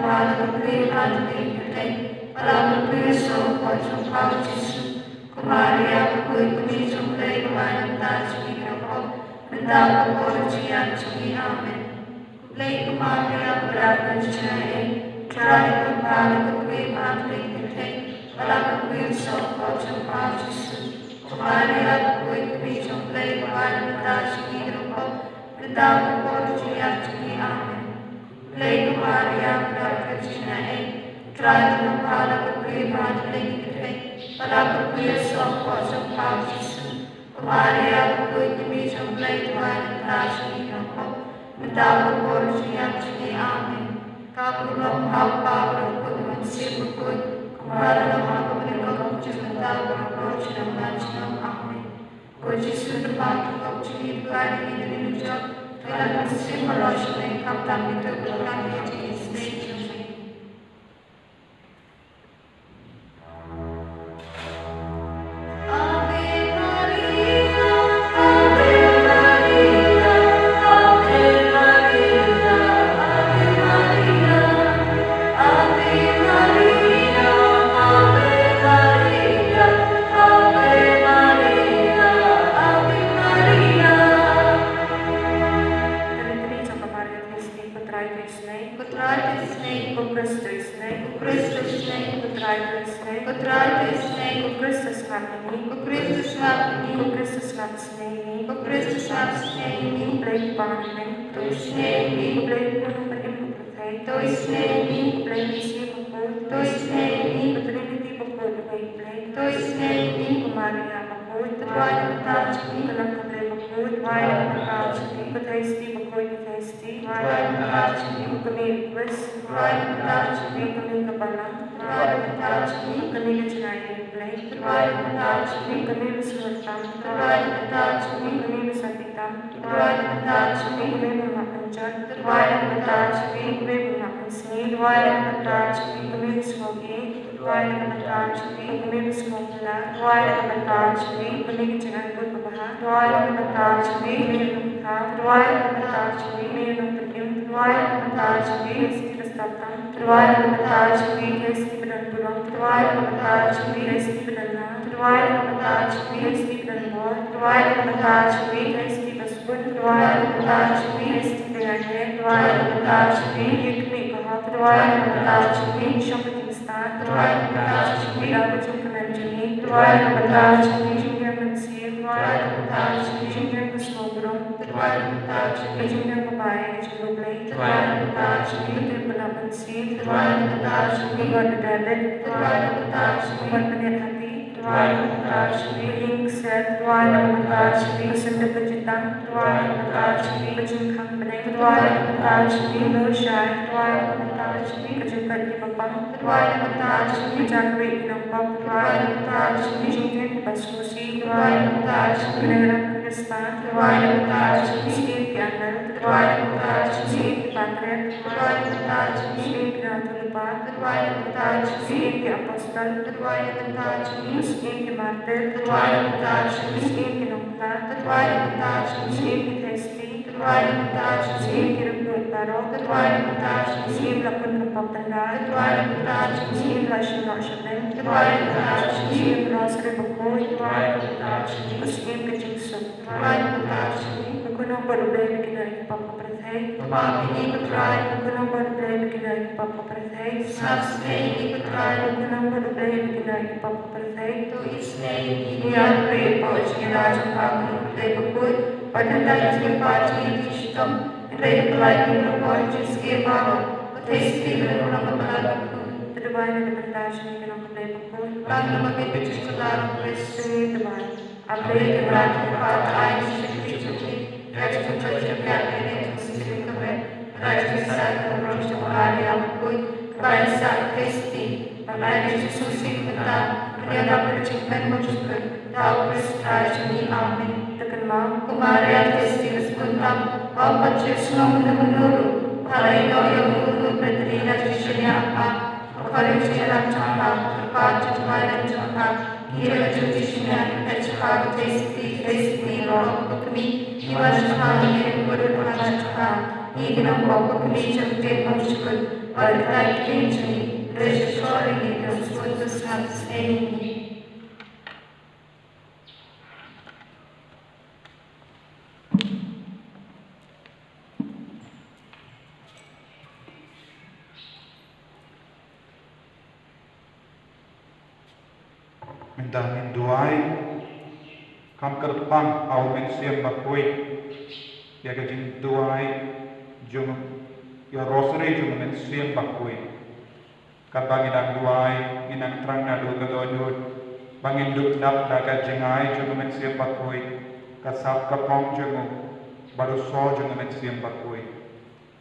pha, la kyrkhu ïa pha hapdeng ki kynthei, bad la kyrkhu ïa u soh ka kpoh jong pha, u Jisu. Ko Maria, ka kmie jong U Blei, to ai na ka bynta jong ngi ki nongpop, mynta bad ka por jong ka jingim jong ngi. Amen. Khublei ko Maria, kaba don ka jingaiei, U Trai u don bad pha, la kyrkhu ïa pha hapdeng ki kynthei, bad la kyrkhu ïa u soh ka kpoh jong pha, u Jisu. Ko Maria, ka kmie jong U Blei, to ai na ka bynta jong ngi ki nongpop, mynta bad ka por jong ka jingim jong ngi. Amen. Khublei ko Maria, kaba don ka jingaiei, U Trai u don bad pha, la kyrkhu ïa pha hapdeng ki kynthei, bad la kyrkhu ïa u soh ka kpoh jong pha, u Jisu. Ko Maria, ka kmie jong U Blei, to ai na ka bynta jong ngi ki nongpop, mynta bad ka por jong ka jingim jong ngi. Amen. Ka burom ha u Kpa bad ha u Khun bad ha u Mynsiem Bakhuid, kumba la long ha kaba nyngkong, mynta bad ha ka por jong ka ym junom. Amen. Ko Jisu, to pynlong ïa ki pop jong ngi, to kylla ïa ngi na ka jingim, to ïalam ïa u Mynsiem Bakhuid sha pdeng, khamtam ïa ka jingïaseng jong ngi. Ko Trai to isynei. Ko Trai to isynei. Ko Khrist to isynei. Ko Khrist to isynei. Ko Trai to isynei. Ko Trai to isynei. Ko Khrist to sngap ïa ngi. Ko Khrist to sngap ïa ngi. Ko Khrist to sngap isynei ïa ngi. Ko Khrist to sngap isynei ïa ngi. Ko Blei Kpa ha bneng to isynei ïa ngi. Ko Blei Khun uba im ha pyrthei to isynei ïa ngi. Ko Blei Mynsiem Bakhuid to isynei ïa ngi. Ko Trinity Bakhuid uwei U Blei to isynei ïa ngi. Ko Maria Bakhuid to duwai na ka bynta jong ngi. Ko Nongkynrei Bakhuid to duwai na ka bynta jong ngi. Ko Theisotti Bakhuid, ko Theisotti Kmie u Kris, Trai leh bynta jong ngi. Kmie ka balang, Trai leh bynta jong ngi. Kmie ka jingaiei U Blei, Trai leh bynta jong ngi. Kmie ka sngewtam, Trai leh bynta jong ngi. Kmie ka santitam, Trai leh bynta jong ngi. Kmie ka ngap pynjot, Trai leh bynta jong ngi. Kmie ka ngap pynsngi, Trai leh bynta jong ngi. Kmie ka sngewbha, Trai leh bynta jong ngi. Kmie ka sngewphylla, Trai leh bynta jong ngi. Kmie ka jingangnud babha, Trai leh bynta jong ngi. Kmie ka nongthaw, Trai leh bynta jong ngi. Kmie ka nongpynim, Trai leh bynta jong ngi. Kmie ka stad tam, Trai leh bynta jong ngi. Kmie ka don burom, Trai leh bynta jong ngi. Kmie ka don nang, Trai leh bynta jong ngi. Kmie ka don bor, Trai leh bynta jong ngi. Kmie ka sbun, Trai leh bynta jong ngi. Kmie ka dei ngai, Trai leh bynta jong ngi. Kmie ka hok, Trai leh bynta jong ngi. Shong ka jingstad, Trai leh bynta jong ngi. Daw ka jingkmen jong ngi, Trai leh bynta jong ngi. Jingkmen mynsiem, Trai leh bynta jong ngi. Jingkmen ka sngewbha, Trai leh bynta jong ngi. Jingkmen ka bai, ka jong U Blei, Trai leh bynta jong ngi. Ka tyrpel mynsiem, Trai leh bynta jong ngi. Ka bor u David, Trai leh bynta jong ngi. Ka bor u Mawlei, Trai leh bynta jong ngi. Ka ïing ka sem, Trai leh bynta jong ngi. Ka symbai ka jutang, Trai leh bynta jong ngi. Ka jingkhang bneng, Trai leh bynta jong ngi. Ka lawshai, Trai leh bynta jong ngi. Ka jingkot ïa ki bapang, Trai leh bynta jong ngi. Ka jingkyrmen ki nongpop, Trai leh bynta jong ngi. Jingkyrmen ki basngewsih, Trai leh bynta jong ngi. Ka nongrep Khrista, Trai leh bynta jong ngi. Syiem ki angel, Trai leh bynta jong ngi. Syiem ki patriarch, Trai leh bynta jong ngi. Syiem ki nongïathuhlypa, Trai leh bynta jong ngi. Syiem ki apostol, Trai leh bynta jong ngi. Syiem ki martir, Trai leh bynta jong ngi. Syiem ki nongphla, Trai leh bynta jong ngi. Syiem ki Khristian, Trai leh bynta jong ngi. Syiem ki riewkhuid baroh, Trai leh bynta jong ngi. Syiem la pun ka pop tynrai, Trai leh bynta jong ngi. Syiem la shim noh shim beiñ, Trai leh bynta jong ngi. Syiem Rosary bakhuid, Trai leh bynta jong ngi. Syiem ka jingsuk, Trai leh bynta jong ngi. Ko Nongbuh U Blei ba ïakynduh ïa ki pop ka pyrthei, khmih ïa ngi ko Trai. Ko Nongbuh U Blei ba ïakynduh ïa ki pop ka pyrthei, sngap sniew ïa ngi ko Trai. Ko Nongbuh U Blei ba ïakynduh ïa ki pop ka pyrthei, to isynei ïa ngi. Ïa phi, phi ïoh jingïada jong ka Nongbuh U Blei bakhuid, bad ïa ka jingpynpaw jong ngi ki shitom, hynrei pynlait ïa ngi na ka bor jong ka sngi baroh, bad theisotti ïa ngi na ka bor jong ka Nongbuh U Blei. To duwai na ka bynta jong ngi ko Nongbuh U Blei bakhuid, ba ngin ïoh ban ïoh jingkular U Khrist. To duwai. A Blei Kynrad, to ai ïa ngi sha ka jingkyrkhu, ïa ka jingkyrkhu jong ka Mynsiem Bakhuid, ïa ka jingïasaid ka burom jong ka Maria Bakhuid, kaba ïasaid ka Khristi, bad ïa ka jingsngewsih ka bynta, bad ïarap ïa ka jingkmen bymjukut, da U Khrist Trai jong ngi. Amen. To kynmaw, ko Maria Theisotti ka sbun tam, ba ym pat shu sngew mynno mynno ruh, ba la ïehnoh ïa uno uno u bretri na ka jingshaniah ha ka khlieh jingïarap jong ka, ka kyrpad jong ka Maria jong ka, ngi ruh ha ka jingshaniah ngi phet sha ka, ka Theisotti, Theisotti baroh, ko kmie, ngi wan sha ka, ngi ïakynduh ïa ka jong ka, ngi ki nongpop, ko kmie jong ka ktien bymjukut, bad ka ktien jong ngi, hynrei shisha ruh ngi dang sngewsih sngap sngewsih. Mynta ngin duwai kham kyrpang ha u Mynsiem Bakhuid, ïa ka jingduwai jong, ïa u Rosary jong u Mynsiem Bakhuid. Katba ngi dang duwai, ngi nang thrang naduh ka dohnud, ba ngin dup dap da ka jngai jong u Mynsiem Bakhuid, ka sap ka pom jong u, bad u soh jong u Mynsiem Bakhuid.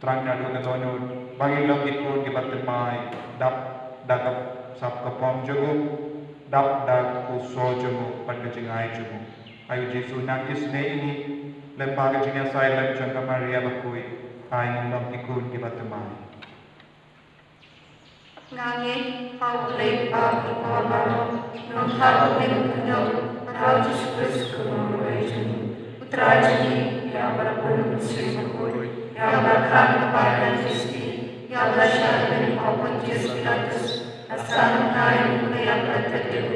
Thrang naduh ka dohnud, ba ngin long ki khun kiba thymmai, dap da ka sap ka pom jong u, dap da u soh jong u, bad ka jngai jong u. Ai u Jisu, nang isynei ïa ngi, lyngba ka jingïasaid lem jong ka Maria Bakhuid, ai ngin long ki khun kiba thymmai. Nga ngeit ha U Blei Kpa jong ka por baroh, Nongthaw Bakhuid, Nongpynim, Kynrad Jisu Khrist, U Nongpynim jong ngi, U Trai jong ngi, ïa uba la bun u Mynsiem Bakhuid, ïa uba la khlad na ka Maria Theisotti, ïa uba la shah ha u lynti u Pontius Pilatus, la sah nongkhnai, la ïap, la thied,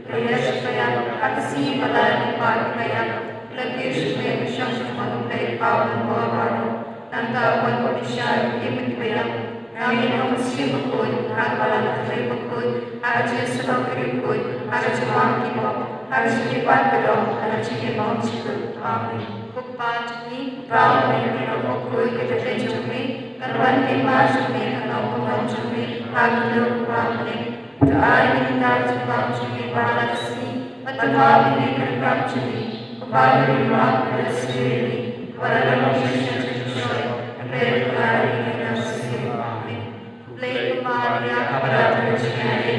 la ïaishah, la ïap, ha ka sngi ba lai lyngba ki baïap, la kiew sha kmie, la shong sha ka hok U Blei Kpa jong ka por baroh. Nangta u wan ban bishar ïa ki mut ki baïap. Nga ngeit ha u Mynsiem Bakhuid, ha kaba la kyrkhu bakhuid, ha ka jingïasyllok ki riewkhuid, ha ka jingwan ki pop, ha ka jingïaphad ka doh, ha ka jingim bymjukut. Amen. Ko Kpa jong ngi, uba ha bneng, ka don ka jingkyrkhu jong me, kan wan ka hima jong me, kan long ka mon jong me, ha ka bynta u Kpa ha bneng. To ai ïa ngi mynta ka jingbam jong ngi kaba ha ka sngi, bad to map ïa ngi ki riewkam jong ngi, kumba ngi ruh ngi map ïa ki riewkam jong ngi, bad to ym ïa ngi sha ka jingshoi, Peit la ïa ngi na ka sien. Amen. Blei ko Maria, ha pdeng ka jingïadei,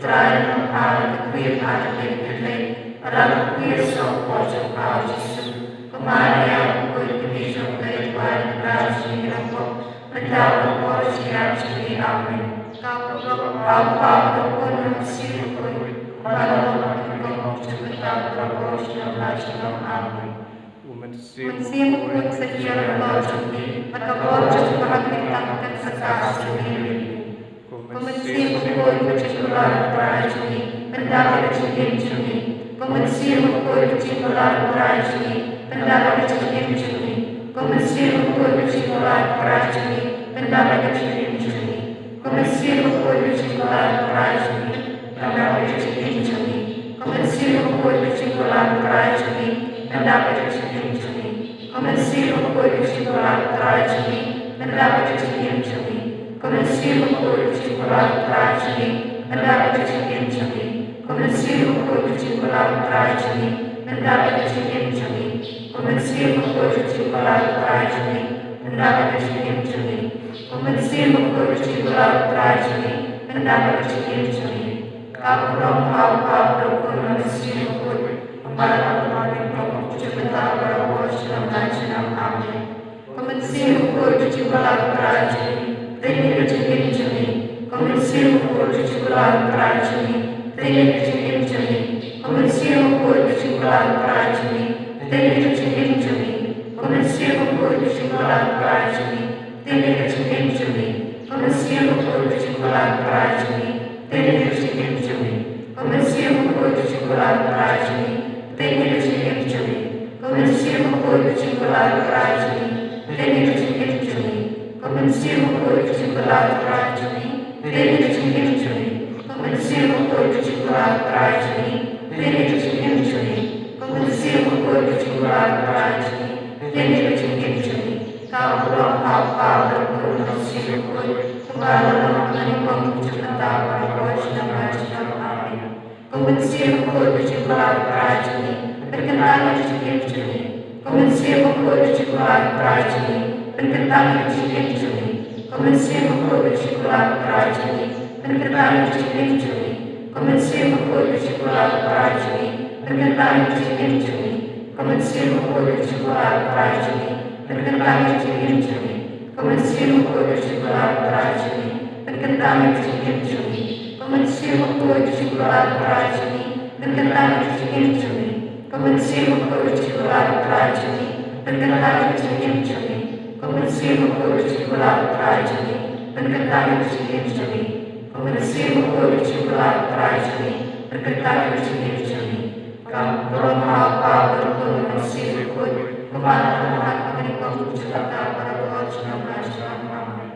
Trai u long ha ka kwieh ha ka kwieh. Peit la ka kwieh soh por jong pha u Jisu. Ko Maria, u khuid ka kmie jong U Blei, duwai namar kine kiba ïap, mynta bad ha ka por jingïap jong ngi. Amen. Ka burom ha u Kpa, ha u Khun, ha u Mynsiem Bakhuid, kumba la long ha kaba nyngkong, mynta bad ha ka por jingïap jong ngi. Amen. Mynsiem Bakhuid, sa hiar halor jong ngi, bad ka bor jong U Kpa ha ka kyrteng kan sa kah sha ngi. Ko Mynsiem Bakhuid, ka jingkular U Trai jong ngi, pyndap ïa ka jingim jong ngi. Ko Mynsiem Bakhuid, ka jingkular U Trai jong ngi, pyndap ïa ka jingim jong ngi. Ko Mynsiem Bakhuid, ka jingkular U Trai jong ngi, pyndap ïa ka jingim jong ngi. Ko Mynsiem Bakhuid, ka jingkular U Trai jong ngi, pyndap ïa ka jingim jong ngi. Ko Mynsiem Bakhuid, ka jingkular U Trai jong ngi, pyndap ïa ka jingim jong ngi. Ko Mynsiem Bakhuid, ka jingkular U Trai jong ngi, pyndap ïa ka jingim jong ngi. Ko Mynsiem Bakhuid, ka jingkular U Trai jong ngi, pyndap ïa ka jingim jong ngi. Ko Mynsiem Bakhuid, ka jingkular U Trai jong ngi, pyndap ïa ka jingim jong ngi. Ko Mynsiem Bakhuid, ka jingkular U Trai jong ngi, pyndap ïa ka jingim jong ngi. Ko Mynsiem Bakhuid, ka jingkular U Trai jong ngi, pyndap ïa ka jingim jong ngi. Ka burom ha u Kpa, ha u Khun, ha u Mynsiem Bakhuid, kumba la long ha kaba nyngkong, mynta bad ha ka por jong ngi. Amen. Ko Mynsiem Bakhuid, ka jingkular U Trai jong ngi, pyndap ïa ka jingim jong ngi. Ko Mynsiem Bakhuid, ka jingkular U Trai jong ngi, pyndap ïa ka jingim jong ngi. Ko Mynsiem Bakhuid, ka jingkular U Trai jong ngi, pyndap ïa ka jingim jong ngi. Ko Mynsiem Bakhuid, ka jingkular U Trai jong ngi, pyndap ïa ka jingim jong ngi. Ko Mynsiem Bakhuid, ka jingkular U Trai jong ngi, pyndap ïa ka jingim jong ngi. Ko Mynsiem Bakhuid, ka jingkular U Trai jong ngi, pyndap ïa ka jingim jong ngi. Ko Mynsiem Bakhuid, ka jingkular U Trai jong ngi, pyndap ïa ka jingim jong ngi. Ko Mynsiem Bakhuid, ka jingkular U Trai jong ngi, pyndap ïa ka jingim jong ngi. Ko Mynsiem Bakhuid, ka jingkular U Trai jong ngi, pyndap ïa ka jingim jong ngi. Ko Mynsiem Bakhuid, ka jingkular U Trai jong ngi, pyndap ïa ka jingim jong ngi. Ka burom ha u Kpa, ha u Khun, ha u Mynsiem Bakhuid, kumba la long ha kaba nyngkong, mynta bad ha ka por jong ngi. Amen. Ko Mynsiem Bakhuid, ka jingkular U Trai jong ngi, pynkyntang ïa ka jingim jong ngi. Ko Mynsiem Bakhuid, ka jingkular U Trai jong ngi, pynkyntang ïa ka jingim jong ngi. Ko Mynsiem Bakhuid, ka jingkular U Trai jong ngi, pynkyntang ïa ka jingim jong ngi. Ko Mynsiem Bakhuid, ka jingkular U Trai jong ngi, pynkyntang ïa ka jingim jong ngi. Ko Mynsiem Bakhuid, ka jingkular U Trai jong ngi, pynkyntang ïa ka jingim jong ngi. Ko Mynsiem Bakhuid, ka jingkular U Trai jong ngi, pynkyntang ïa ka jingim jong ngi. Ko Mynsiem Bakhuid, ka jingkular U Trai jong ngi, pynkyntang ïa ka jingim jong ngi. Ko Mynsiem Bakhuid, ka jingkular U Trai jong ngi, pynkyntang ïa ka jingim jong ngi. Ko Mynsiem Bakhuid, ka jingkular U Trai jong ngi, pynkyntang ïa ka jingim jong ngi. Ko Mynsiem Bakhuid, ka jingkular U Trai jong ngi, pynkyntang ïa ka jingim jong ngi. Ka burom ha u Kpa, ha u Khun, ha u Mynsiem Bakhuid, kumba la long ha kaba nyngkong, mynta bad ha ka por jong ngi. Amen.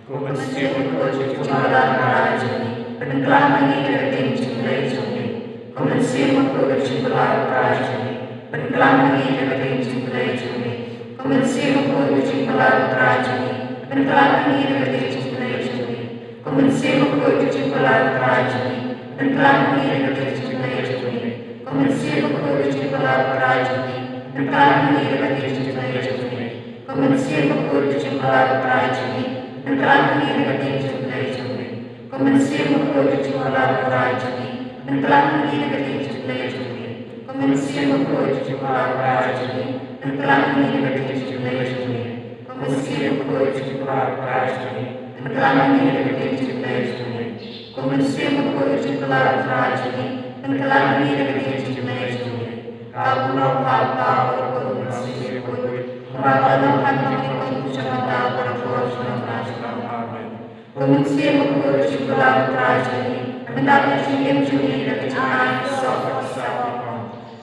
Ko Mynsiem Bakhuid, ka jingkular U Trai jong ngi, pynklam ha ngi ïa ka ktien jingpynim jong ngi. Ko Mynsiem Bakhuid, ka jingkular U Trai jong ngi, pynklam ha ngi ïa ka ktien jingpynim jong ngi. Ko Mynsiem Bakhuid, ka jingkular U Trai jong ngi, pynklam ha ngi ïa ka ktien jingpynim jong ngi. Ko Mynsiem Bakhuid, ka jingkular U Trai jong ngi, pynklam ha ngi ïa ka ktien jingpynim jong ngi. Ko Mynsiem Bakhuid, ka jingkular U Trai jong ngi, pynklam ha ngi ïa ka ktien jingpynim jong ngi. Ko Mynsiem Bakhuid, ka jingkular U Trai jong ngi, pynklam ha ngi ïa ka ktien jingpynim jong ngi. Ko Mynsiem Bakhuid, ka jingkular U Trai jong ngi, pynklam ha ngi ïa ka ktien jingpynim jong ngi. Ko Mynsiem Bakhuid, ka jingkular U Trai jong ngi, pynklam ha ngi ïa ka ktien jingpynim jong ngi. Ko Mynsiem Bakhuid, ka jingkular U Trai jong ngi, pynklam ha ngi ïa ka ktien jingpynim jong ngi. Ko Mynsiem Bakhuid, ka jingkular U Trai jong ngi, pynklam ha ngi ïa ka ktien jingpynim jong ngi. Ka burom ha u Kpa, ha u Khun, ha u Mynsiem Bakhuid, kumba la long ha kaba nyngkong, mynta bad ha ka por jong ngi. Amen. Ko Mynsiem Bakhuid, ka jingkular U Trai jong ngi, pyndap ïa ka jingim jong ngi da ka jingai soh bad ka sap.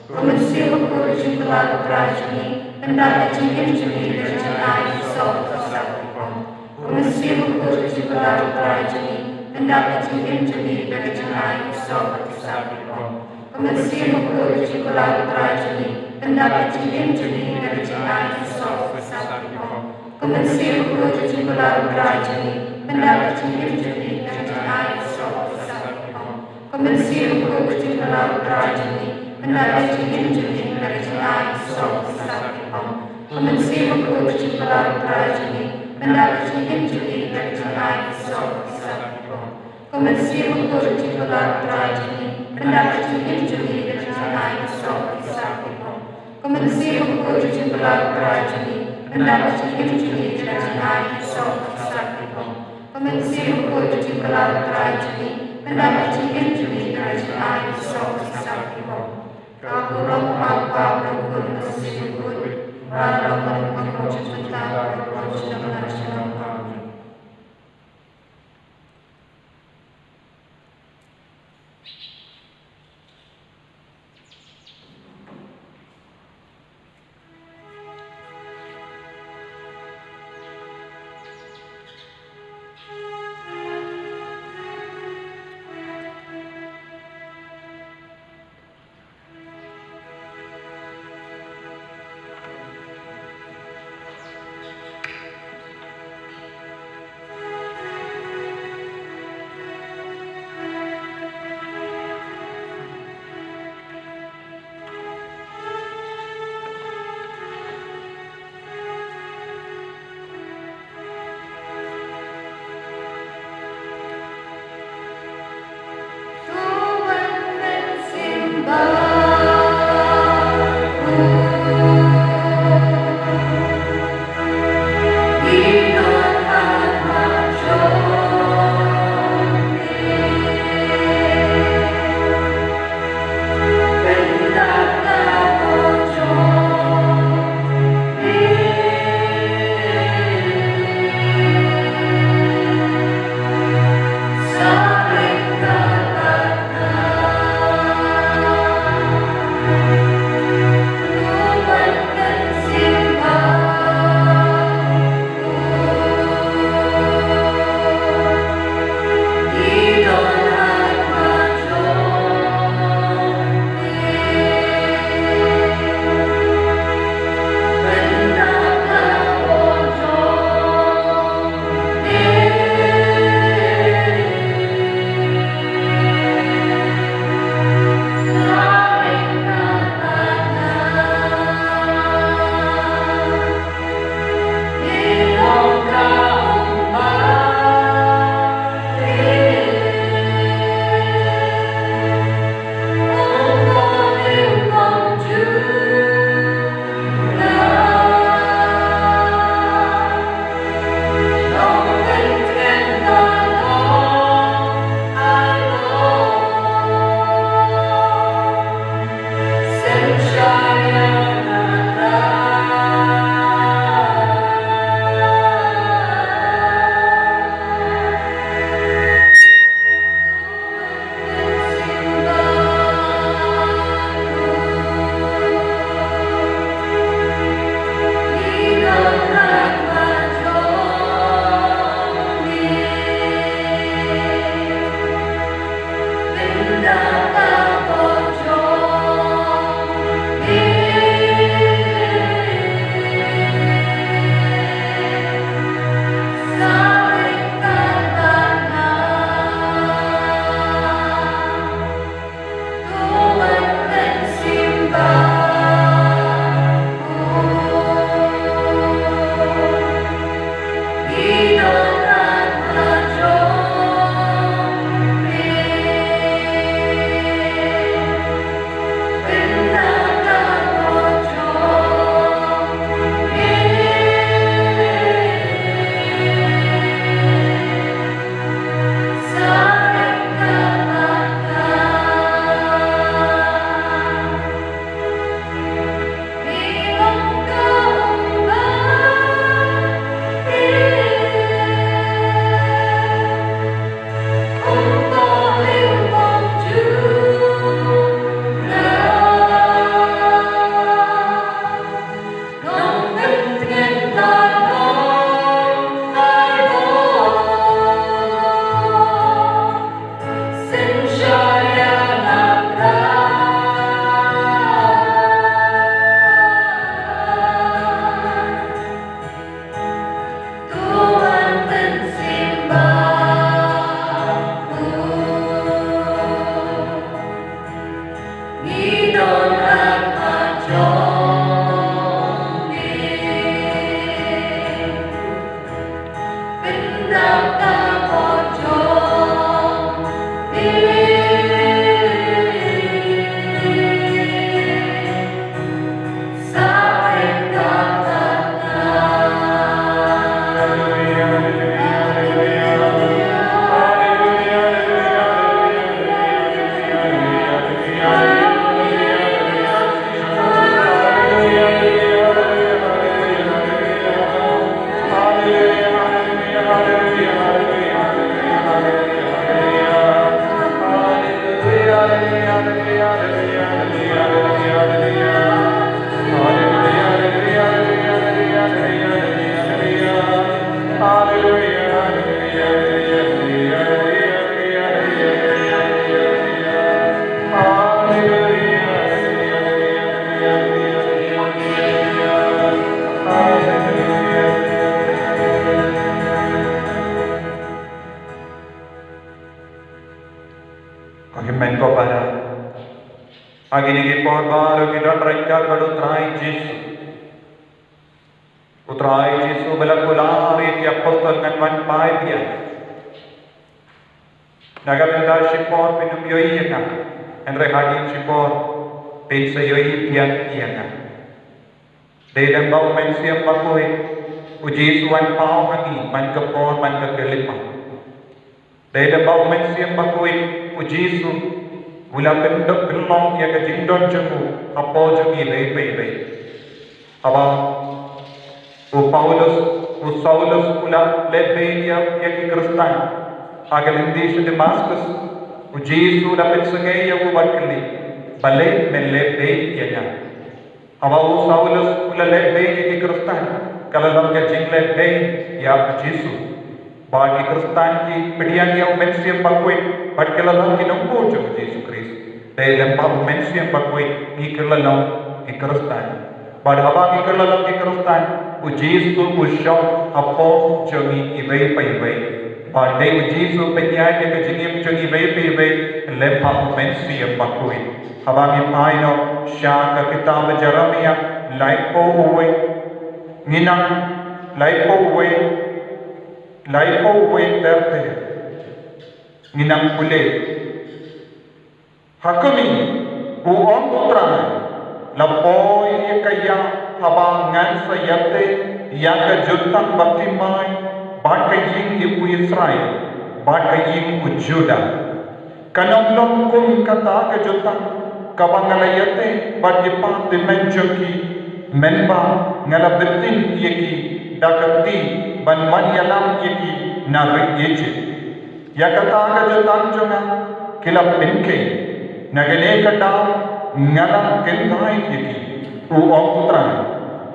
Ko Mynsiem Bakhuid, ka jingkular U Trai jong ngi, pyndap ïa ka jingim jong ngi da ka jingai soh bad ka sap. Ko Mynsiem Bakhuid, ka jingkular U Trai jong ngi, pyndap ïa ka jingim jong ngi da ka jingai soh bad ka sap. Ko Mynsiem Bakhuid, ka jingkular U Trai jong ngi, pyndap ïa ka jingim jong ngi da ka jingai soh bad ka sap. Ko Mynsiem Bakhuid, ka jingkular U Trai jong ngi, pyndap ïa ka jingim jong ngi da ka jingai soh bad ka sap. Ko Mynsiem Bakhuid, ka jingkular U Trai jong ngi, pyndap ïa ka jingim jong ngi da ka jingai soh bad ka sap. Ko Mynsiem Bakhuid, ka jingkular U Trai jong ngi, Mynta ka jingim jong ngi ka la jingai ki soh ki sat ki bom. Ko Mynsiem Bakhuid jingkular U Trai jong ngi, mynta ka jingim jong ngi ka la jingai ki soh ki sat ki bom. Ko Mynsiem Bakhuid jingkular U Trai jong ngi, mynta ka jingim jong ngi ka la jingai ki soh ki sat ki bom. Ko Mynsiem Bakhuid jingkular U Trai jong ngi, mynta ka jingim jong ngi ka la jingai ki soh ki sat ki bom. Ka burom, ka bang, ka bun, ka Mynsiem Bakhuid, ka long ka jingim jong ngi mynta bad shaddam shaddam. Amen. Ha kine ki por baroh ngi don ryngkat bad u Trai Jisu. U Trai Jisu ba la kular ïa ki apostol, ngan wan phai biang. Na ka bynta shipor phin ym ïohi ïa nga, hynrei hadien shipor phin sa ïohi biang ïa nga. Dei lem bad u Mynsiem Bakhuid u Jisu u wan paw ha ngi man ka por, man ka khyllipmat. Dei lem bad u Mynsiem Bakhuid u Jisu u la pyndep pynlong ïa ka jingdon jong u hapoh jong ngi iwei pa iwei. Haba u Paulus, u Saulus u la lehbeiñ ïa, ïa ki Khristan ha ka lynti sha Damaskus, u Jisu u la pynsngew ïa u bad kylli, "Balei men lehbeiñ ïa nga?" Haba u Saulus u la lehbeiñ ïa ki Khristan, ka la long ka jinglehbeiñ ïa u Jisu. Bad ki Khristan ki pdiang ïa u Mynsiem Bakhuid bad ki la long ki nongbuh jong u Jisu Khrist. Dei lem bad u Mynsiem Bakhuid ngi ki la long ki Khristan. Bad haba ngi ki la long ki Khristan, u Jisu u shong hapoh jong ngi iwei pa iwei. Bad dei u Jisu u pynïaid ïa ka jingim jong ngi iwei pa iwei lem bad u Mynsiem Bakhuid. Haba ngi phai noh sha ka kitab Jeremiah laiphew wei, ngi nang, laiphew wei, laiphew wei ter ter. Ngi nang pule. Ha kumne, u ong u Trai, la poi ïa ka ïa haba ngan sa ïateh ïa ka jutang baptismai bad ka ïing u Israel bad ka ïing u Judah. Kan ym long kum kata ka jutang kaba nga la ïateh bad ki pathriaw jong ki, mynba nga la btin ïa ki da ka kti ban wan ïalam ïa ki na ri Ijipt. Ïa kata ka jutang jong nga ki la pynkheiñ. Na kane ka daw nga la kyntait ïa ki, u ong u Trai.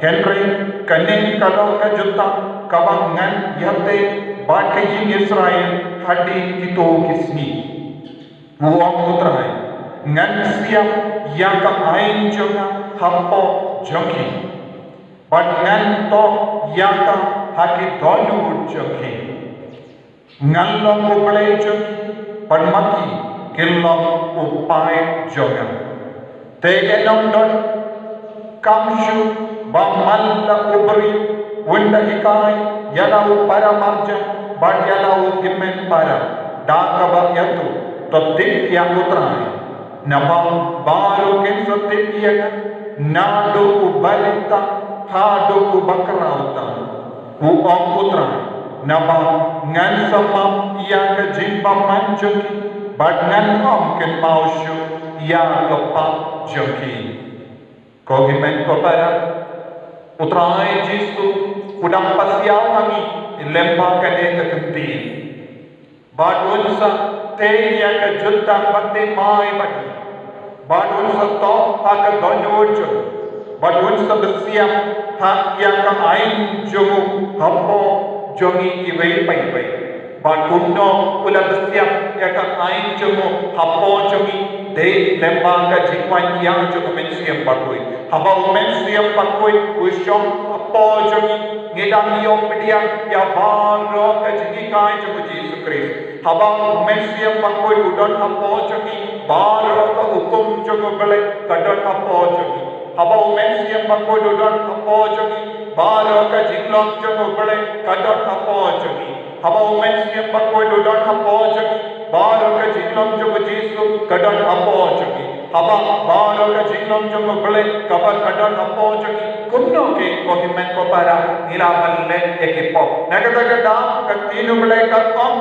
Hynrei kane ka long ka jutang kaba ngan ïateh bad ka ïing Israel hadien kito ki sngi, u ong u Trai. Ngan siap ïa ka aiñ jong nga hapoh jong ki, bad ngan thoh ïa ka ha ki dohnud jong ki. Ngan long u Blei jong ki, bad ma ki kin long u paid jong nga. Te kin ym don kam shuh ba man la u briew un da hikai ïa la u para marjan bad ïa la u hynmen para da kaba ïathuh, to tip ïa u Trai. Naba baroh kin sa tip ïa nga, naduh u ba lyngkot haduh u ba khraw tam, u ong u Trai. Naba ngan sa map ïa ka jingbymman jong ki, bad ngan ym kynmaw shuh ïa ka pap jong ki. Ko hynmen ko para, u Trai Jisu u dang pasiaw ha ngi lem bad kane ka ktien. Bad un sa teh ïa ka jutang baptismai bad ngi. Bad un sa thoh ha ka dohnud jong ngi. Bad un sa bsiap ha ïa ka aiñ jong u hapoh jong ngi iwei pa iwei. Bad kumno u la bsiap ïa ka aiñ jong u hapoh jong ngi? Dei lem bad ka jingwan ïa jong u Mynsiem Bakhuid. Haba u Mynsiem Bakhuid u shong hapoh jong ngi, ngi dang ïoh pdiang ïa baroh ka jinghikai jong u Jisu Khrist. Haba u Mynsiem Bakhuid u don hapoh jong ngi, baroh ka hukum jong u Blei ka don hapoh jong ngi. Haba u Mynsiem Bakhuid u don hapoh jong ngi, baroh ka jinglong jong u Blei ka don hapoh jong ngi. Haba u Mynsiem Bakhuid u don hapoh jong ngi, baroh ka jinglong jong u Jisu ka don hapoh jong ngi. Haba baroh ka jinglong jong u Blei kaba ka don hapoh jong ngi, kumno ki, ko hynmen ko para, ngi lah ban leh ïa ki pop? Na kata ka daw ka ktien u Blei ka ong,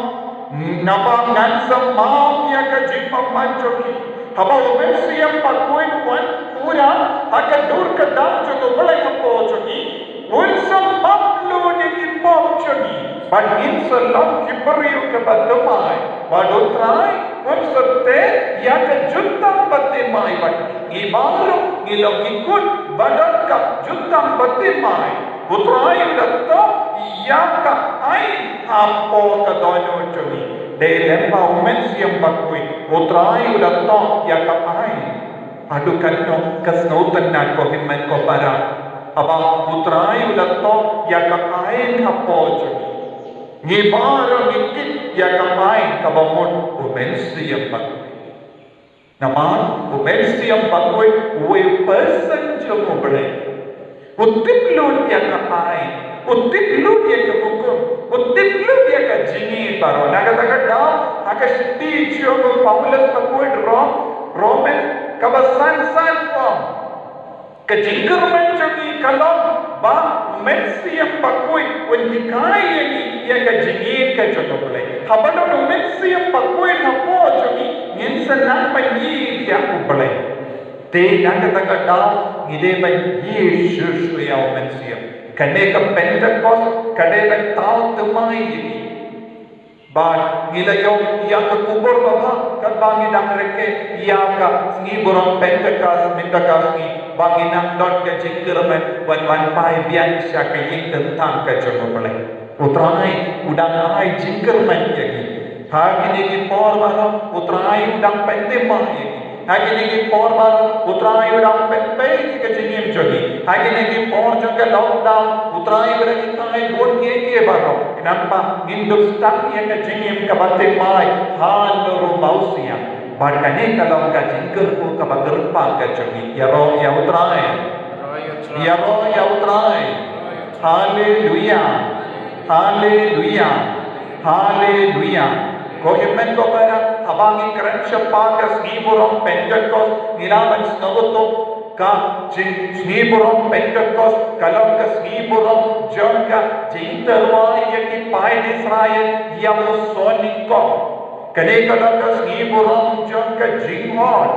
naba ngan sa map ïa ka jingbymman jong ki. Haba u Mynsiem Bakhuid u wan pura ha ka dur ka dar jong u Blei hapoh jong ngi, un sa map lut ïa ki pop jong ngi. Bad ngin sa long ki briew kiba thymmai. Bad u Trai un sa teh ïa ka jutang baptismai bad ngi. Ngi baroh ngi long ki khun ba don ka jutang baptismai. U Trai u la thoh ïa ka aiñ hapoh ka dohnud jong ngi. Dei lem bad u Mynsiem Bakhuid u Trai u la thoh ïa ka aiñ. Haduh katno ka sngewtynnad, ko hynmen ko para, haba u Trai u la thoh ïa ka aiñ hapoh jong ngi. Ngi baroh ngi kit ïa ka aiñ kaba mut u Mynsiem Bakhuid. Namar u Mynsiem Bakhuid uwei u person jong U Blei, u tip lut ïa ka aiñ, u tip lut ïa ka hukum, u tip lut ïa ka jingïeit baroh. Na kata ka daw, ha ka shithi jong u Paulus bakhuid Rom, Rom kaba san san u ong, ka jingkyrmen jong ngi ka long ba u Mynsiem Bakhuid un hikai ïa ngi ïa ka jingïeit ka jong U Blei. Haba don u Mynsiem Bakhuid hapoh jong ngi, ngin sa nang ban ïeit ïa U Blei. Te na kata ka daw ngi dei ban ïeit shuh shuh ïa u Mynsiem. Kane ka Pentekost ka dei ban thaw thymmai ïa ngi. Ba ngi la ïoh ïa ka khubor babha katba ngi dang rkhie ïa ka sngi burom Pentekost, mynta ka sngi ba ngin nang don ka jingkyrmen ban wan phai biang sha ka ïing kyntang ka jong U Blei. U Trai u dang ai jingkyrmen ïa ngi. Ha kine ki por baroh U Trai u dang pynthymmai ïa ngi. Ha kine ki por baroh U Trai u dang pynbeit ïa ka jingim jong ngi. Ha kine ki por jong ka lockdown U Trai u dang hikai bun kiei kiei baroh. Khnang ba ngin dup sdang ïa ka jingim kaba thymmai halor u mawsiang. Bad kane ka long ka jingkyrkhu kaba kyrpang ka jong ngi. Ïaroh ïa U Trai. Ïaroh ïa U Trai. Haleluia. Haleluia. Haleluia. Ko hynmen ko para, haba ngi kren shaphang ka sngi burom Pentekost, ngi lah ban sngewthuh ka jing sngi burom Pentekost ka long ka sngi burom jong ka jingtyrwa ïa ki paid Israel ïa u soh nyngkong. Kane ka long ka sngi burom jong ka jingngod.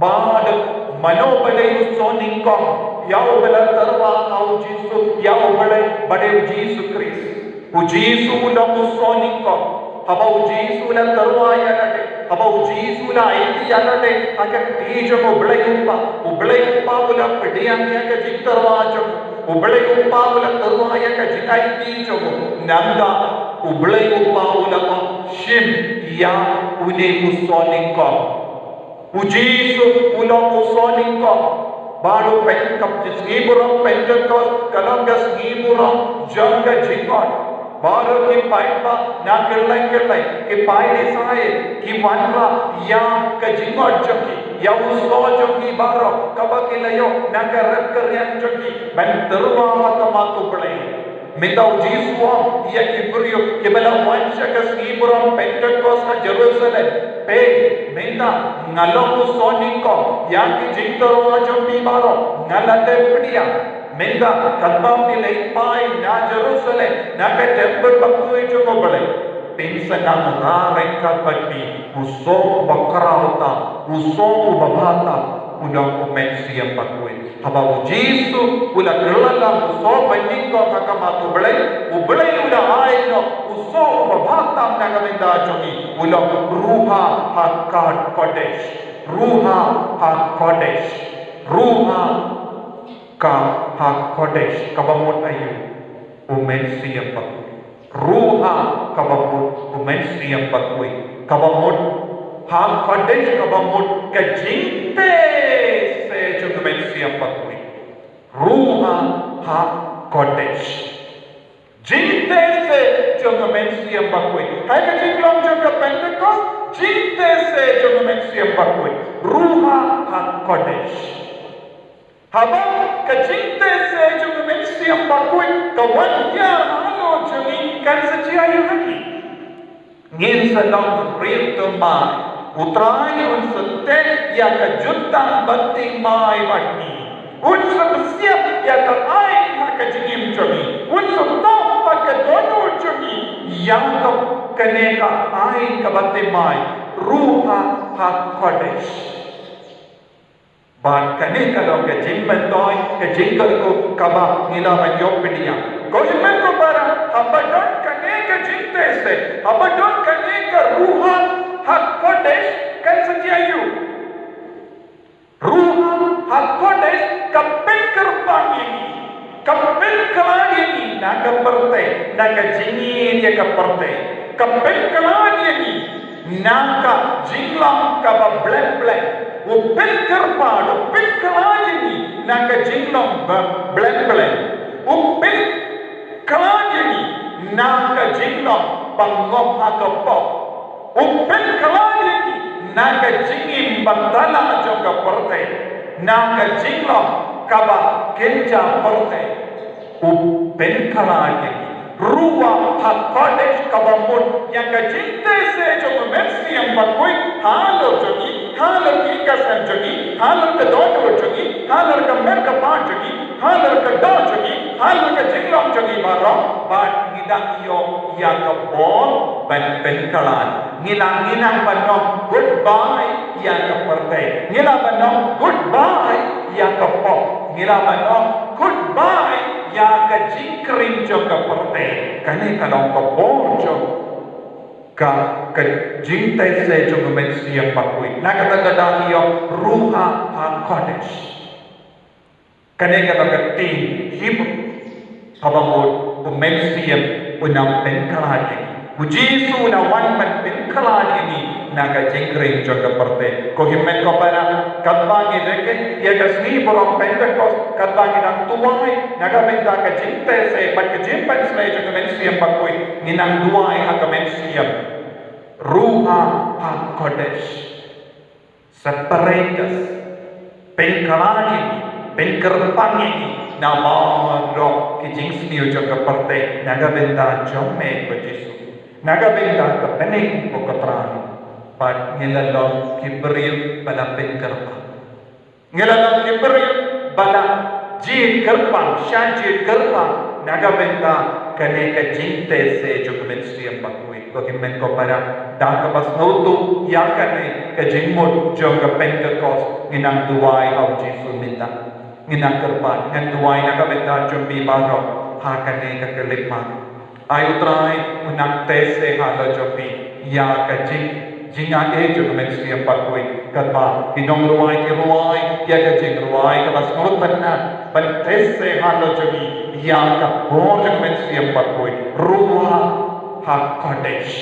Bad mano ba dei u soh nyngkong, ïa uba la tyrwa ha u Jisu, ïa U Blei ba dei u Jisu Khrist. U Jisu u long u soh nyngkong. Haba u Jisu u la tyrwa ïa lade, haba u Jisu u la aiti ïa lade ha ka kti jong U Blei u Kpa, U Blei u Kpa u la pdiang ïa ka jingtyrwa jong u, U Blei u Kpa u la tyrwa ïa ka jingaiti jong u. Nangta U Blei u Kpa u la ong, shim ïa une u soh nyngkong. U Jisu u long u soh nyngkong. Bad u Pen-, ka sngi burom Pentekost ka long ka sngi burom jong ka jingngod. Baroh ki paidbah na kylleng kylleng, ki paid Israel, ki wanrah ïa ka jingngod jong ki, ïa u soh jong ki baroh kaba ki la ïoh na ka rep ka riang jong ki ban tyrwa ha khmat U Blei. Mynta u Jisu u ong ïa ki briew kiba la wan sha ka sngi burom Pentekost ha Jerusalem, peit, mynta nga long u soh nyngkong, ïa ki jingtyrwa jong phi baroh nga la dep pdiang. Mynta katba phi leit phai na Jerusalem, na ka templ bakhuid jong U Blei, phin sa nang rah ryngkat bad ngi u soh uba khraw tam, u soh uba bha tam, u long u Mynsiem Bakhuid. Haba u Jisu u la kylla lang u soh banyngkong ha khmat U Blei, U Blei u la ai noh u soh uba bha tam na ka bynta jong ngi, u long Ruach HaKodesh. Ruach HaKodesh. Ruach ka HaKodesh, kaba mut aïu? U Mynsiem Bakhuid. Ruach kaba mut u Mynsiem Bakhuid, kaba mut, HaKodesh kaba mut ka jingteh se jong u Mynsiem Bakhuid. Ruach HaKodesh. Jingteh se jong u Mynsiem Bakhuid. Ha ka jinglong jong ka Pentekost, jingteh se jong u Mynsiem Bakhuid. Ruach HaKodesh. Haba ka jingteh se jong u Mynsiem Bakhuid ka wan hiar halor jong ngi, kan sa jia ïa ngi. Ngin sa long rit thymmai. U Trai un sa teh ïa ka jutang bathymmai bad ngi. Un sa pynsiap ïa ka aiñ ha ka jingim jong ngi. Un sa thoh bad ka dohnud jong ngi ïa ka, kane ka aiñ kaba thymmai, Ruach HaKodesh. Bad kane ka long ka jingmyntoi, ka jingkyrkhu kaba ngi lah ban ïoh pdiang. Ko hynmen ko para, haba don kane ka jingteh se, haba don kane ka Ruach HaKodesh, kan sa jia aïu? Ruach HaKodesh ka pynkyrpang ïa ngi, ka pynkylla ïa ngi na ka pyrthei, na ka jingïeit ïa ka pyrthei, ka pynkylla ïa ngi na ka jinglong kaba blem blem. U pynkyrpad, u pynkylla ïa ngi na ka jinglong ba blem blem. U pynkylla ïa ngi na ka jinglong ba ngop ha ka pop. U pynkylla ïa ngi na ka jingim ba tala jong ka pyrthei, na ka jinglong kaba kynja pyrthei, u pynkhlaiñ ïa ngi. Ruach HaKodesh kaba mut ïa ka jingtei se jong u Mynsiem Bakhuid halor jong ngi, halor ki ïing ki sem jong ngi, halor ka dohnud jong ngi, halor ka met ka phad jong ngi, halor ka doh jong ngi, halor ka jinglong jong ngi baroh, bad ngi dang ïoh ïa ka bor ban pynkhlaiñ. Ngi la, ngi nang ban ong goodbye ïa ka pyrthei. Ngi la ban ong goodbye ïa ka pop. Ngi la ban ong goodbye ïa ka jingkring jong ka pyrthei. Kane ka long ka bor jong ka, ka jingtei se jong u Mynsiem Bakhuid. Na kata ka daw ngi ong Ruach HaKodesh. Kane ka long ka ktien Hebru kaba mut u Mynsiem u nang pynkhlaiñ ïa ngi. U Jisu u la wan ban pynkhlaiñ ïa ngi na ka jingkring jong ka pyrthei. Ko hynmen ko para, katba ngi rakhe ïa ka sngi burom Pentekost, katba ngi dang duwai na ka bynta ka jingtei se bad ka jingpynshlei jong u Mynsiem Bakhuid, ngi nang duwai ha ka mynsiem. Ruach HaKodesh. Separate us. Pynkhlaiñ ïa ngi, pynkyrpang ïa ngi na baroh ki jingsniew jong ka pyrthei, na ka bynta jong me ko Jisu, na ka bynta ka bneng ko Trai. Bad ngi la long ki briew ba la pynkyrpang. Ngi la long ki briew ba la jied kyrpang, shah jied kyrpang na ka bynta kane ka jingtei se jong ka Mynsiem Bakhuid. Ko hynmen ko para, da kaba sngewthuh ïa kane ka jingmut jong ka Pentekost, ngi nang duwai ha u Jisu mynta. Ngi nang kyrpad, ngan duwai na ka bynta jong phi baroh ha kane ka khyllipmat. Ai u Trai u nang tei se halor jong phi ïa ka jing, jingaiei jong ka Mynsiem Bakhuid. Katba ki nongrwai ki rwai ïa ka jingrwai kaba sngewtynnat ban tei se halor jong ngi ïa ka bor jong ka Mynsiem Bakhuid. Ruach HaKodesh.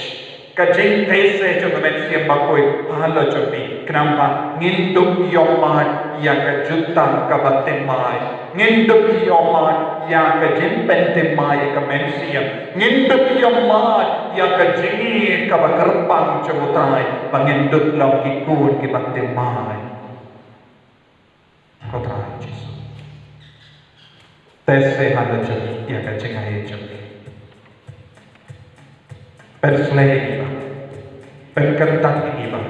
Ka jingtei se jong ka Mynsiem Bakhuid halor jong phi. Khnang ba ngin dup ïohmad ïa ka jutang kaba thymmai. Ngin dup ïohmad ïa ka jingpynthymmai ïa ka mynsiem. Ngin dup ïohmad ïa ka jingïeit kaba kyrpang jong u Trai. Ba ngin dup long ki khun kiba thymmai. Ko Trai Jisu. Tei se halor jong ngi ïa ka jingaiei jong phi. Pynshlei ïa ngi Bah. Pynkyrtang ïa ngi Bah.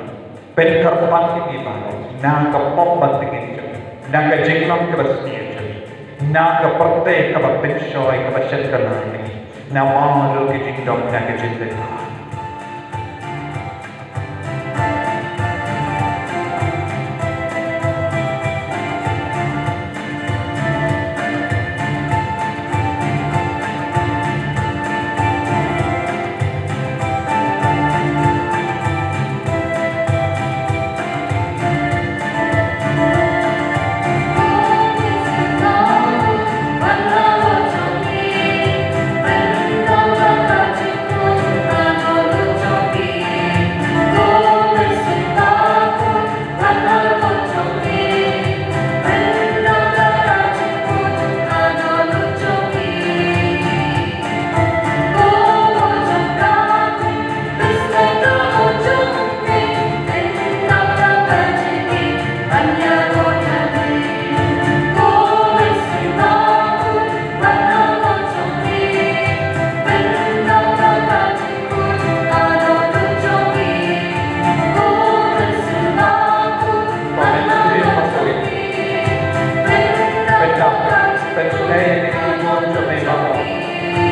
Pynkyrpang ïa ngi Bah. Na ka pop ba tyngeh jong ngi. Na ka jinglong kaba sniew jong ngi. Na ka pyrthei kaba pynshoi kaba shynkylla ïa ngi. Na baroh ki jingdom na ka jingdon.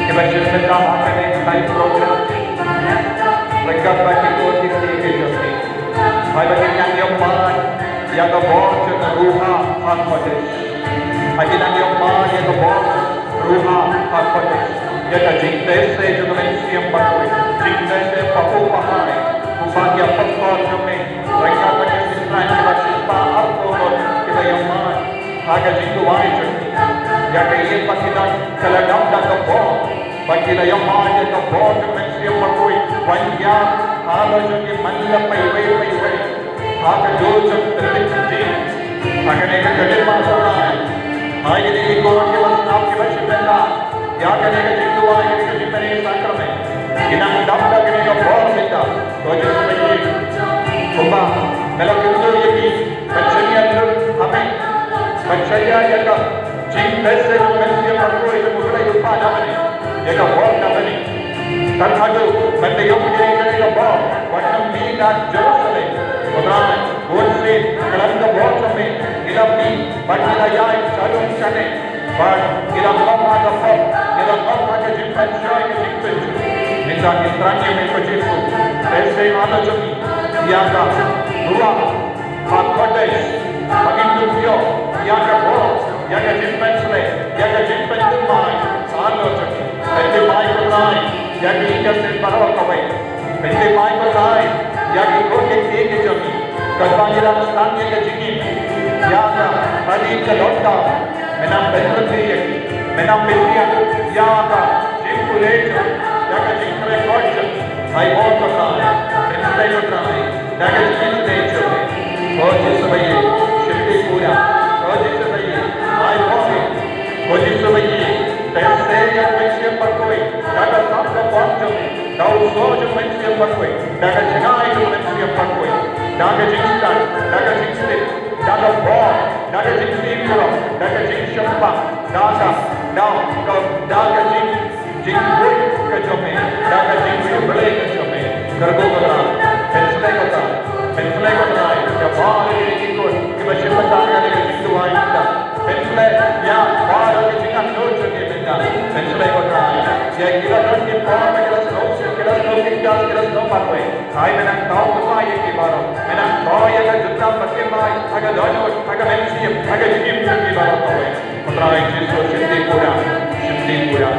Kiba shu pynlong ha kane ka live program. Ryngkat bad ki khun ki kti ki jong ngi. Haba ki nang ïohmad ïa ka bor jong ka Ruach HaKodesh. Haba ki nang ïohmad ïa ka bor jong ka Ruach HaKodesh. Ïa ka jingtei se jong ka Mynsiem Bakhuid. Jingtei se pahuh pahai. Kumba ki apostol jong ngi. Ryngkat bad ki synran kiba shiphew arphew ngut kiba ïohmad. Ha ka jingduwai jong ngi. Ïa ka ïing ba ki don ka la dap da ka bor. Ba ki la ïohmad ïa ka bor jong ka Mynsiem Bakhuid. Wan ïa halor jong ngi man la paiwei paiwei. Ha ka dur jong ka dik jong ngi. Ha kane ka khyllipmat Trai. Hai kine ki khun kiba sngap kiba shim bynta ïa kane ka jingduwai, kane ka jingpyni sakramen. Ki nang dap da kane ka bor mynta. To Jisu, kumba Tang haduh ban da ïoh ïa kane ka bor, wat nym mih na Jerusalem. Ko Trai, bun sien khlem ka bor jong me, ngi la mih bad ngi la ïaid shalung shane. Bad ngi la ngop ha ka pop, ngi la ngop ha ka jingpynshoi ka jingpynjur. Mynta ngi thrang ïa me ko Jisu, pynshoi halor jong ngi ïa ka Ruah HaKodesh, ba ngin ïoh ïa ka bor, ïa ka jingpynsleh, ïa ka jingpynthymmai halor jong ngi. Pynthymmai ko Trai ïa ki ïing ki sem baroh kawei. Pynthymmai ko Trai ïa ki khun ki kti ki jong ngi. Katba ngi dang sdang ïa ka jingim, ïa ka kali ka lockdown, men nang pynrem ïa ki, men nang pyndiang ïa ka jingpule jong, ïa ka jingkren kot jong. Ai bor ko Trai, pynsleh ko Trai da ka jingpule jong. Ko Jisu ba ïeit, shim pura. Ko Jisu ba ïeit, ai bor. Ko Jisu ba ïeit, pynsleh ïa u mynsiem bakhuid da ka sap ka bor jong, da u soh jong u mynsiem bakhuid, da ka jngai jong u mynsiem bakhuid, da ka jingstad, da ka jingstad, da ka bor, da ka jingtip burom, da ka jingshemphang, da ka, da ka, da ka jing, jingkhuid ka jong me, da ka jingkhuid Blei ka jong me. Kyrkhu ko Trai, pynsleh ko Trai, pynsleh ko Trai ïa baroh ki khun kiba shim bynta ha kane ka jingduwai mynta. Pynsleh ïa baroh ki jingangnud jong ki mynta. Pynsleh ko Trai ïa ki la don ki por ba ki la sngewsih, ki la sngew kynjas, ki la sngew marwei. Ai men nang thaw kyrpang ïa ki baroh. Men nang thaw ïa ka jingthaw ba ki mai ha ka dohnud, ha ka mynsiem, ha ka jingim jong ki baroh kawei. Ko Trai Jisu, shim pura, shim pura.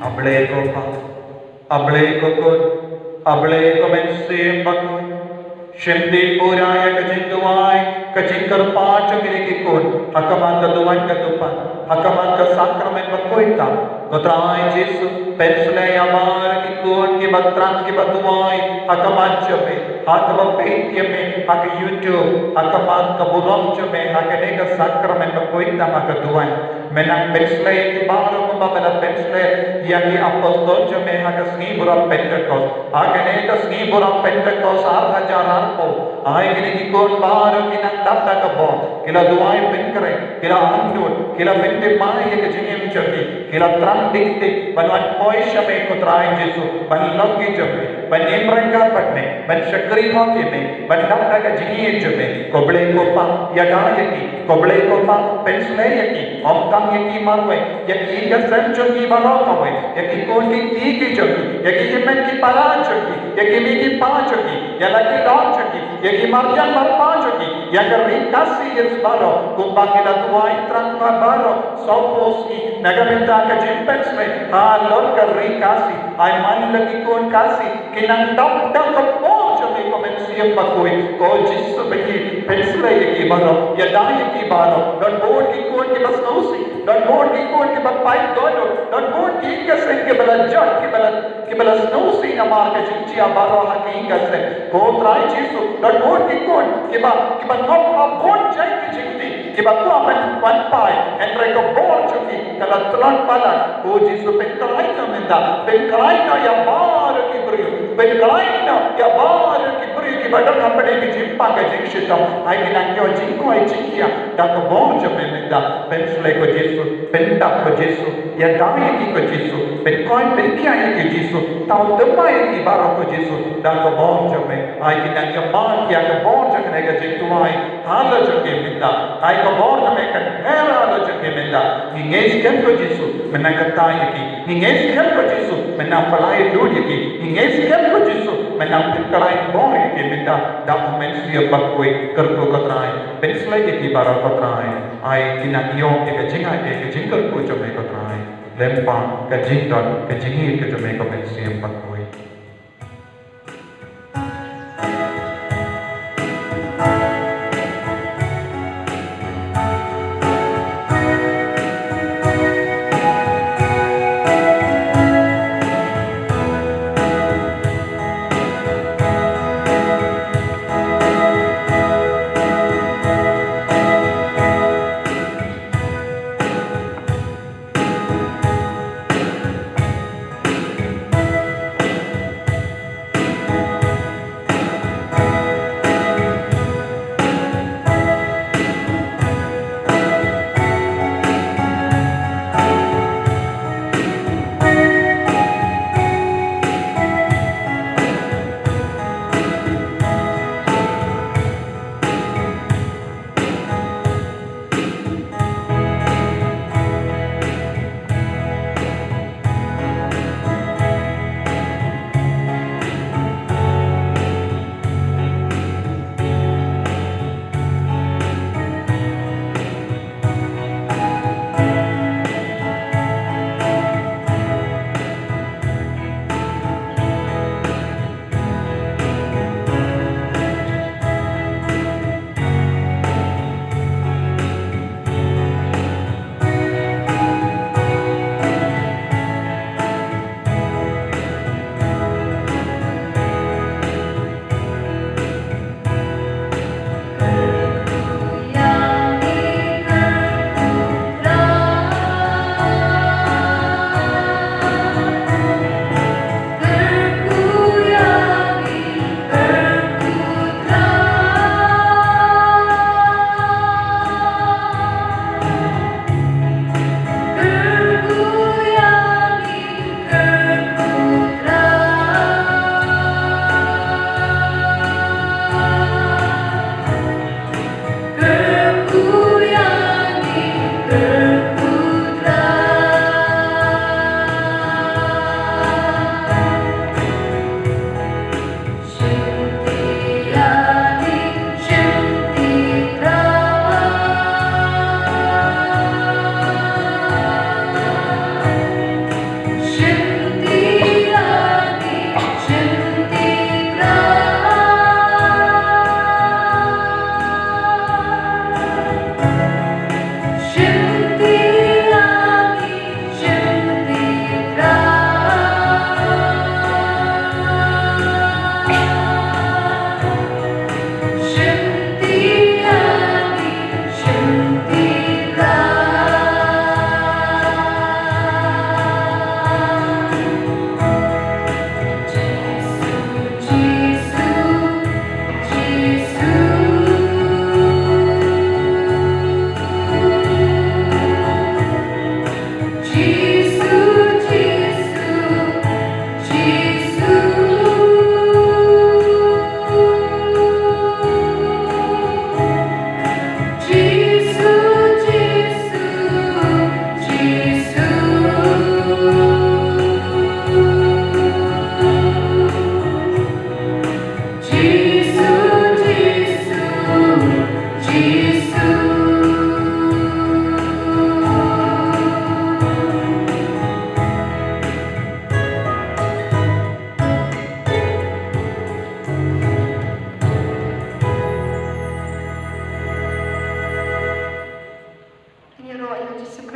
A Blei ko Pa, A Blei ko Khun, A Blei ko Mynsiem Bakhuid. Shim pura ïa ka jingduwai, ka jingkyrpad jong kine ki khun ha khmat ka duwan ka dupan, ha khmat ka sakramen bakhuid tam. Ko Trai Jisu, pynsleh ïa baroh ki khun kiba thrang kiba duwai ha khmat jong me, ha kaba peit ïa me ha ka YouTube, ha khmat ka burom jong me ha kane ka sakramen bakhuid tam ha ka duwan. Men nang pynsleh ïa ki baroh kumba me la pynsleh ïa ki apostol jong me ha ka sngi burom Pentekost. Ha kane ka sngi burom Pentekost ar hajar arphew, ai kine ki khun baroh ki nang dap da ka bor, ki la duwai pynkhreh, ki la angnud, ki la pynthymmai ïa ka jingim jong ki, ki la thrang dik dik ban wan poi sha me ko Trai Jisu, ban long ki jong me, ban im ryngkat bad me, ban shakri hok ïa me, ban dap da ka jingïeit jong me. Ko Blei ko Pa, ïada ïa ki. Ko Blei ko Pa, pynsleh ïa ki, ym tang ïa ki marwei, ïa ki ïing ki sem jong ki baroh kawei, ïa ki khun ki kti ki jong ki, ïa ki hynmen ki para jong ki, ïa ki mei ki pa jong ki, ïa la ki dohnud jong ki, ïa ki marjan marpa jong ki, Ïa ka ri Khasi ïa baroh, kumba ki la duwai tang ma baroh, sngewbha sngewbha, na ka bynta ka jingpynsleh halor ka ri Khasi, ai man la ki khun Khasi, ki nang dap da ka bor jong me ko Mynsiem Bakhuid, ko Jisu ba ki pynsleh ïa ki baroh, ïada ïa ki baroh, don bun ki khun kiba sngewsih, don bun ki khun kiba pait dohnud, don bun ki ïing ki sem kiba la jot, kiba la, kiba la sngewsih namar ka jingjia baroh ha ki ïing ki sem. Ko Trai Jisu, don bun ki khun kiba, kiba ngop ha bun jait ki jingdih, kiba kwah ban wan phai, hynrei ka bor jong ki ka la tlot palat. Ko Jisu, pynkhlaiñ noh mynta, pynkhlaiñ noh ïa baroh ki briew, pynkhlaiñ noh ïa baroh ki briew kiba don hapdeng ki jingpang ka jingshitom. Ai ki nang ïoh jingkoit jingkhiah da ka bor jong me mynta. Pynsleh ko Jisu, pyndap ko Jisu, ïada ïa ki ko Jisu, pynkoit pynkhiah ïa ki Jisu, thaw thymmai ïa ki baroh ko Jisu da ka bor jong me. Ai ki nang ïa mad ïa ka bor jong kane ka jingduwai halor jong ki mynta. Ai ka bor jong me kan her halor jong ki mynta. Ngi ngeit skhem ko Jisu, men nang kyrteng ïa ki. Ngi ngeit skhem ko Jisu, men nang pynlait lut ïa ki. Ngi ngeit skhem ko Jisu, men nang pynkhlaiñ bor ïa ki mynta da u Mynsiem Bakhuid. Kyrkhu ko Trai, pynsleh ïa ki baroh ko Trai. Ai ki nang ïoh ïa ka jingai, ïa ka jingkyrkhu jong me ko Trai, lyngba ka jingdon ka jingïeit ka jong me ko Mynsiem Bakhuid.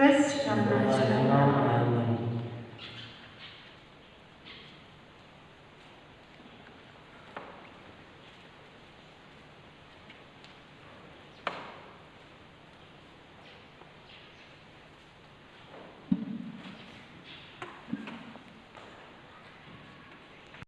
Christ, shah pynlong jingmut.